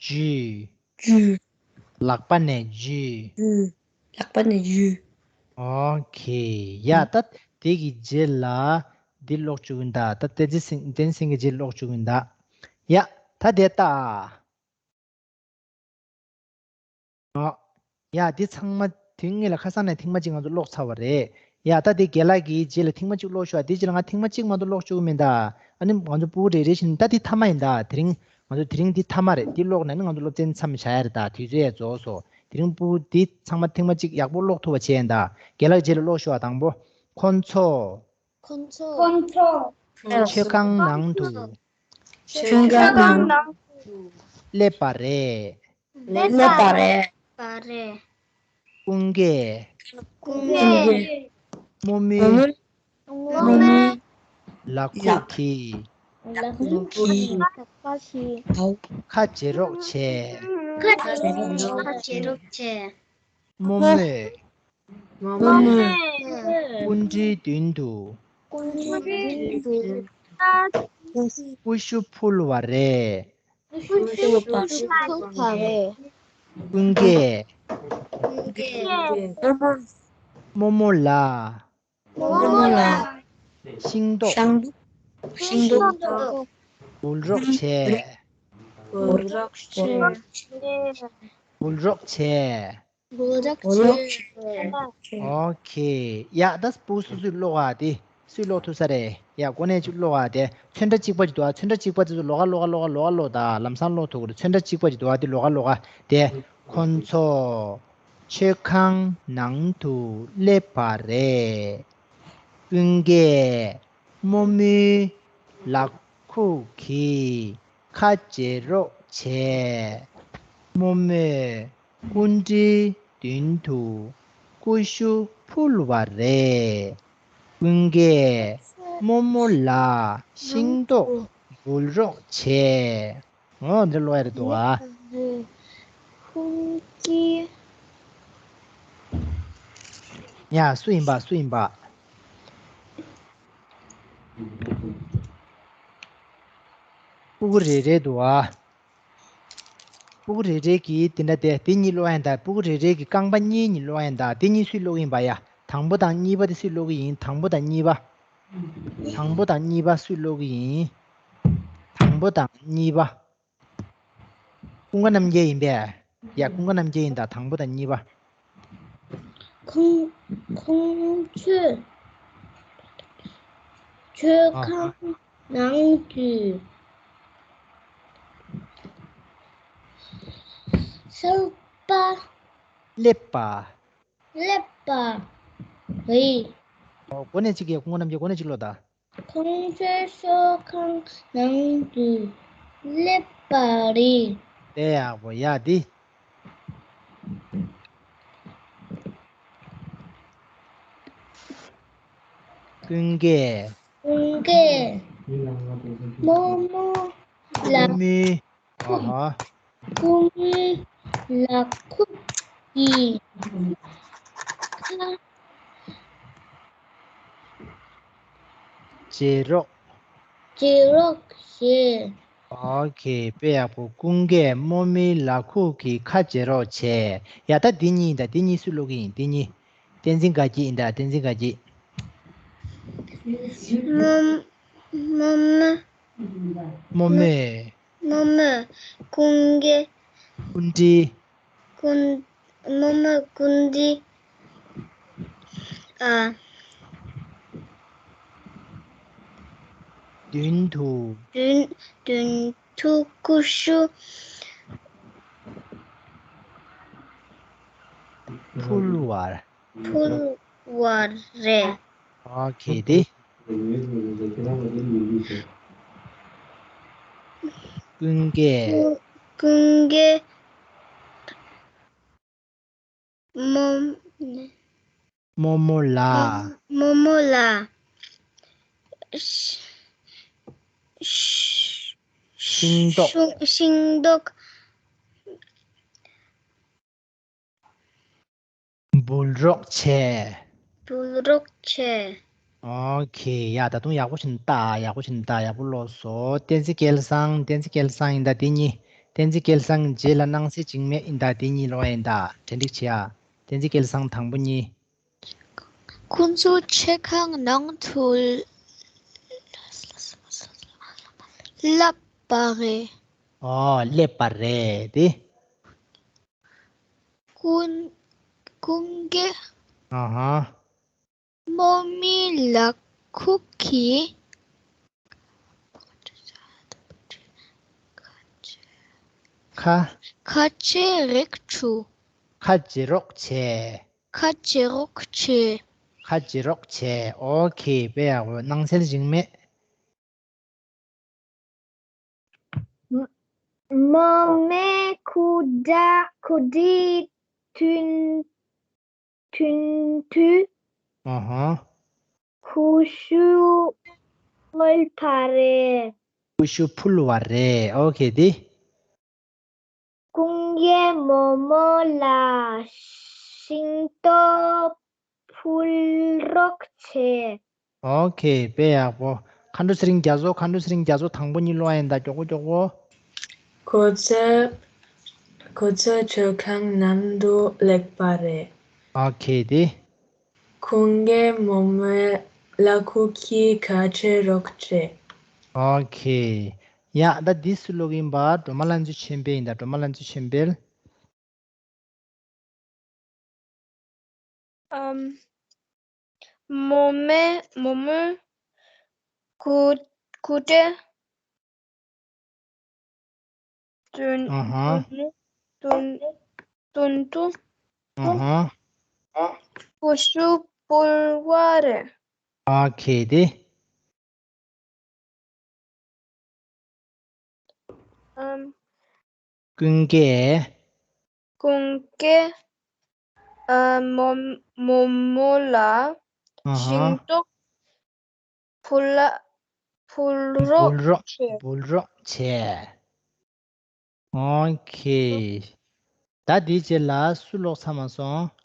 འཇུས། འཇུས། ལག་པ་ནས་འཇུས། འཇུས། ལག་པ་ནས་འཇུས། ཨོ་ཁེ། ཡ། ད་དེ་གི་རྗེས་ལ་འདི་ཀློག་བཅུག་གིན་ད། ད་བསྟན་འཛིན་སེང་བསྟན་འཛིན་སེང་གེ་རྗེས་ཀློག་བཅུག་གིན་ད། ཡ། ད་དེ་ལྟ། ཨོ། ཡ། འདི་ཚང་མ་དེ་སྔོན་ལ་ཁ་སང་ནས་ཐེངས་མ་གཅིག་ང་ཚོ་ཀློག་ཚར་བ་རེད། ཡ། ད་དེ་རྒན་ལགས་ཀྱི་རྗེས་ལ་ཐེངས་མ་གཅིག་ཀློག་ཤོག་དེ་རྗེས་ལ་ང་ཐེངས་མ་གཅིག་མ་གཏོགས་ཀློག་བཅུག་གི་མིན་ད། ཨ་ནི་ང་ཚོ་ཕྲུ་གུ་རེ་རེ་བཞིན། ད་འདི་མཐའ་མ་ཡིན་ད། དེ་རིང་ང་ཚོ་དེ་རིང་འདི་མཐའ་མ་རེད། འདི་ཀློག་ནས་ནི་ང་ཚོ་སློབ་ཚན་མཚམས་བཞག་ཡ་རེད་ད། དུས་ཚོད་ཡང་རྫོགས་སོང་། དེ་རིང་ཕྲུ་གུ་འདི་ཚང་མ་ཐེངས་མ་གཅིག་ཡག་པོ་ཀློག་ཐུབ་པ་བྱས་ཡིན་ད། རྒན་ལགས་རྗེས་ལ་ཀློག་ཤོག་དང་པོ། ཁོ་ཚོ། ཁོ་ཚོ། ཁོ་ཚོ། མཆོད་ཁང་ནང་དུ། མཆོད་ཁང་ནང་། སླེབས་པ་རེད། སླེབས་པ་རེད། པ་རེད། ཀུན་དགའི། ཀུན་དགའི། རྨོ་མོའི། རྨོ་མོའི། ལག་ཁུག་གིས། ལག་ཁུག་གིས། ཁ་འབྱེ་རོགས་བྱས། ཁ་འབྱེ་རོགས་བྱས། རྨོ་མོས། རྨོ་མོས། སྐུ་མདྲའི་མདུན་དུ། སྐུ་མདྲའི་མདུན་དུ། ཀུ་ཤུ་ཕུལ་བ་རེད། ཀུ་ཤུ་ཕུལ་བ་རེད། ཀུན་དགའི། ཀུན་དགའི། རྨོ་མོ་ལ། རྨོ་མོ་ལ། ཤིང་ཏོག་ཤིང་ཏོག་ཤིང་ཏོག་འབུལ་རོགས་བྱས། འབུལ་རོགས་བྱས། འབུལ་རོགས་བྱས། འབུལ་རོགས་འབུལ་རོགས་བྱས། བྱས། ཨོ་ཁེ། ཡ། ད་ཕྲུ་གུ་སོ་སོས་ཀློག་ཨ། དེ་སུས་ཀློག་ཐུབ་ས་རེད། ཡ། གོ་གནས་ཅིག་ཀློག་ཨ། དེ་ཚོན་ཁྲ་གཅིག་པ་ཅིག་འདུག་ཨ། ཚོན་ཁྲ་གཅིག་པ་དེ་ཚོ་ལོགས་ཀ་ལོགས་ཀ་ལོགས་ཀ་ལོགས་ཀ་ཀློག་ད། ལམ་སང་ཀློག་ཐུབ་ཀྱི་རེད། ཚོན་ཁྲ་གཅིག་པ་ཅིག་འདུག་ཨ། དེ་ལོགས་ཀ་ལོགས་ཀ། དེ། ཁོ་ཚོ་མཆོད་ཁང་ནང་དུ་སླེབས་པ་རེད། ཀུན་དགའི་རྨོ་མོའི་ལག་ཁུག་གིས་ཁ་འབྱེ་རོགས་བྱས། རྨོ་མོས་སྐུ་མདྲའི་མདུན་དུ་ཀུ་ཤུ་ཕུལ་བ་རེད། ཀུན་དགའི་རྨོ་མོ་ལ་ཤིང་ཏོག་འབུལ་རོགས་བྱས། ཨོ། འདི་ཀློག་ཡ་རེད་འདུག་ཨ། ཁོང་གིས། ཡ། སུ་ཡིན་པ། སུ་ཡིན་པ། ཕྲུ་གུ་རེ་རེ་འདུག་ཨ། ཕྲུ་གུ་རེ་རེ་གིས་དེ་འདྲ་དེ་དེ་གཉིས་ཀློག་ཡ་ད། ཕྲུ་གུ་རེ་རེ་གིས་རྐང་པ་གཉིས་གཉིས་ཀློག་ཡ་ད། དེ་གཉིས་སུས་ཀློག་གི་ཡིན་པ། ཡ། དང་པོ་དང་གཉིས་པ་དེ་སུས་ཀློག་གི་ཡིན། དང་པོ་དང་གཉིས་པ། དང་པོ་དང་གཉིས་པ་སུས་ཀློག་གི་ཡིན། དང་པོ་དང་གཉིས་པ། ཀུན་དགའ་རྣམ་རྒྱལ་ཡིན་པས། ཡ། ཀུན་དགའ་རྣམ་རྒྱལ་ཡིན་ད། དང་པོ་དང་གཉིས་པ། ཁོང་ཁོང་ཚོས་མཆོད་ཨ། ཁང་ནང་དུ་སླེབས་པ། སླེབས་པ། སླེབས་པ་རེད། ཨོ། གོ་གནས་གཅིག་གིས། ཀུན་དགའ་རྣམ་རྒྱལ་གོ་གནས་གཅིག་ཀློག་ད། ཁོང་ཚོའི་མཆོད་ཁང་ནང་དུ་སླེབས་པ་རེད། དཔེ་ཡག་པོ། ཡ། འདི། ཀུན་དགའི། ཀུན་དགའི་རྨོ་མོ་ལ། རྨོ་མོའི། ཨ་ཧ། རྨོ་མོའི་ལག་ཁུག་གི་ཁ། བྱེད་རོགས། བྱེད་རོགས་བྱེད། ཨོ་ཁེ། དཔེ་ཡག་པོ། ཀུན་དགའི་རྨོ་མོའི་ལག་ཁུག་གི་ཁ་བྱེད་རོགས་བྱས། ཡ། ད་འདི་གཉིས་ཡིན་ད། འདི་གཉིས་སུས་ཀློག་གི་ཡིན། འདི་གཉིས། བསྟན་འཛིན་དགའ་སྐྱིད་ཡིན་ད། བསྟན་འཛིན་དགའ་སྐྱིད། རྨོ་རྨོ་མོ། རྨོ་མོས། རྨོ་མོས་ཀུན་དགའི། ཀུན་དགའི། ཀུན། རྨོ་མོས་ཀུན་དགའི། ཨ། མདུན་དུ། མདུན། མདུན་དུ་ཀུ་ཤུ་ཕུལ་བར། ཕུལ་བ་རེད། ཨོ་ཁེ། དེ། ཀུན་དགའི། ཀུན་དགའི་རྨོ། རྨོ་མོ་ལ། རྨོ་མོ་ལ། ཤ་ཤ་ཤིང་ཏོག་ཤིང་ཤིང་ཏོག་འབུལ་རོགས་བྱས། འབུལ་རོགས་བྱས། ཨོ་ཁེ། ཡ། ད་དུང་ཡག་པོ་ཞིག་ལྟ། ཡག་པོ་ཞིག་ལྟ། ཡག་པོ་ཀློག་སོང་། བསྟན་འཛིན་སྐལ་བཟང་། བསྟན་འཛིན་སྐལ་བཟང་ཡིན་ད། དེ་གཉིས། བསྟན་འཛིན་སྐལ་བཟང་རྗེས་ལ་སྣང་གསལ་འཇིགས་མེད་ཡིན་ད། དེ་གཉིས་ཀློག་ཡིན་ད། གྲ་སྒྲིག་བྱེད་ཨ། བསྟན་འཛིན་སྐལ་བཟང་དང་པོ་གཉིས། ཁོ་ཚོ་མཆོད་ཁང་ནང་དུ་སླེབས་པ་རེད། ཨོ། སླེབས་པ་རེད་དེ། ཀུན། ཀུན་དགའི། ཨ་ཧ། རྨོ་མོའི་ལག་ཁུག་གི་ཁ། ཁ་བྱེད་རོགས་བྱེད། ཁ་བྱེད་རོགས་བྱེད། ཁ་བྱེད་རོགས་བྱེད། ཁ་བྱེད་རོགས་བྱེད། ཨོ་ཁེ། དཔེ་ཡག་པོ། སྣང་གསལ་འཇིགས་མེད། རྨོ་མོས་ཁུ་ཌ་ཁུ་ཌའི་མདུན་མདུན་དུ། ཨ་ཧ། ཀུ་ཤུ་ཕུལ་བ་རེད། ཀུ་ཤུ་ཕུལ་བ་རེད། ཨོ་ཁེ། དེ། ཀུན་དགའི་རྨོ་མོ་ལ་ཤིང་ཏོག་ཕུལ་རོགས་བྱས། ཨོ་ཁེ། དཔེ་ཡག་པོ། མཁའ་འགྲོ་ཚེ་རིང་རྒྱ་མཚོ། མཁའ་འགྲོ་ཚེ་རིང་རྒྱ་མཚོ་དང་པོ་གཉིས་ཀློག་ཡིན་ད། མགྱོགས་པོ་མགྱོགས་པོ། ཁོ་ཚོས། ཁོ་ཚོས་མཆོད་ཁང་ནང་དུ་སླེབས་པ་རེད། ཨོ་ཁེ། དེ། ཀུན་དགའི་རྨོ་མོའི་ལག་ཁུག་གི་ཁ་བྱེད་རོགས་བྱས། ཨོ་ཁེ། ཡ། ད་འདི་སུས་ཀློག་གི་ཡིན་པ། སྒྲོལ་མ་ལྷ་མཛེས་ཆོས་འཕེལ་ཡིན་ད། སྒྲོལ་མ་ལྷ་མཛེས་ཆོས་འཕེལ། ཨམ། རྨོ་མོས། རྨོ་མོས་ཀུ། ཀུ་ཌའི་མདུན། ཨ་ཧ། མདུན། མདུན་དུ། ཨ་ཧ། ཀུ་ཤུ་ཕུལ་བ་རེད། ཨོ་ཁེ། དེ། ཨམ། ཀུན་དགའི། ཀུན་དགའི། ཨ། རྨོ། རྨོ་མོ་ལ། ཨ་ཧ། ཤིང་ཏོག་ཕུལ། ཕུལ་རོགས། ཕུལ་རོགས་བྱས། ཕུལ་རོགས་བྱས། ཨོ་ཁེ། ད་དེའི་རྗེས་ལ་སུ་ཀློག་ཚར་མ་སོང་།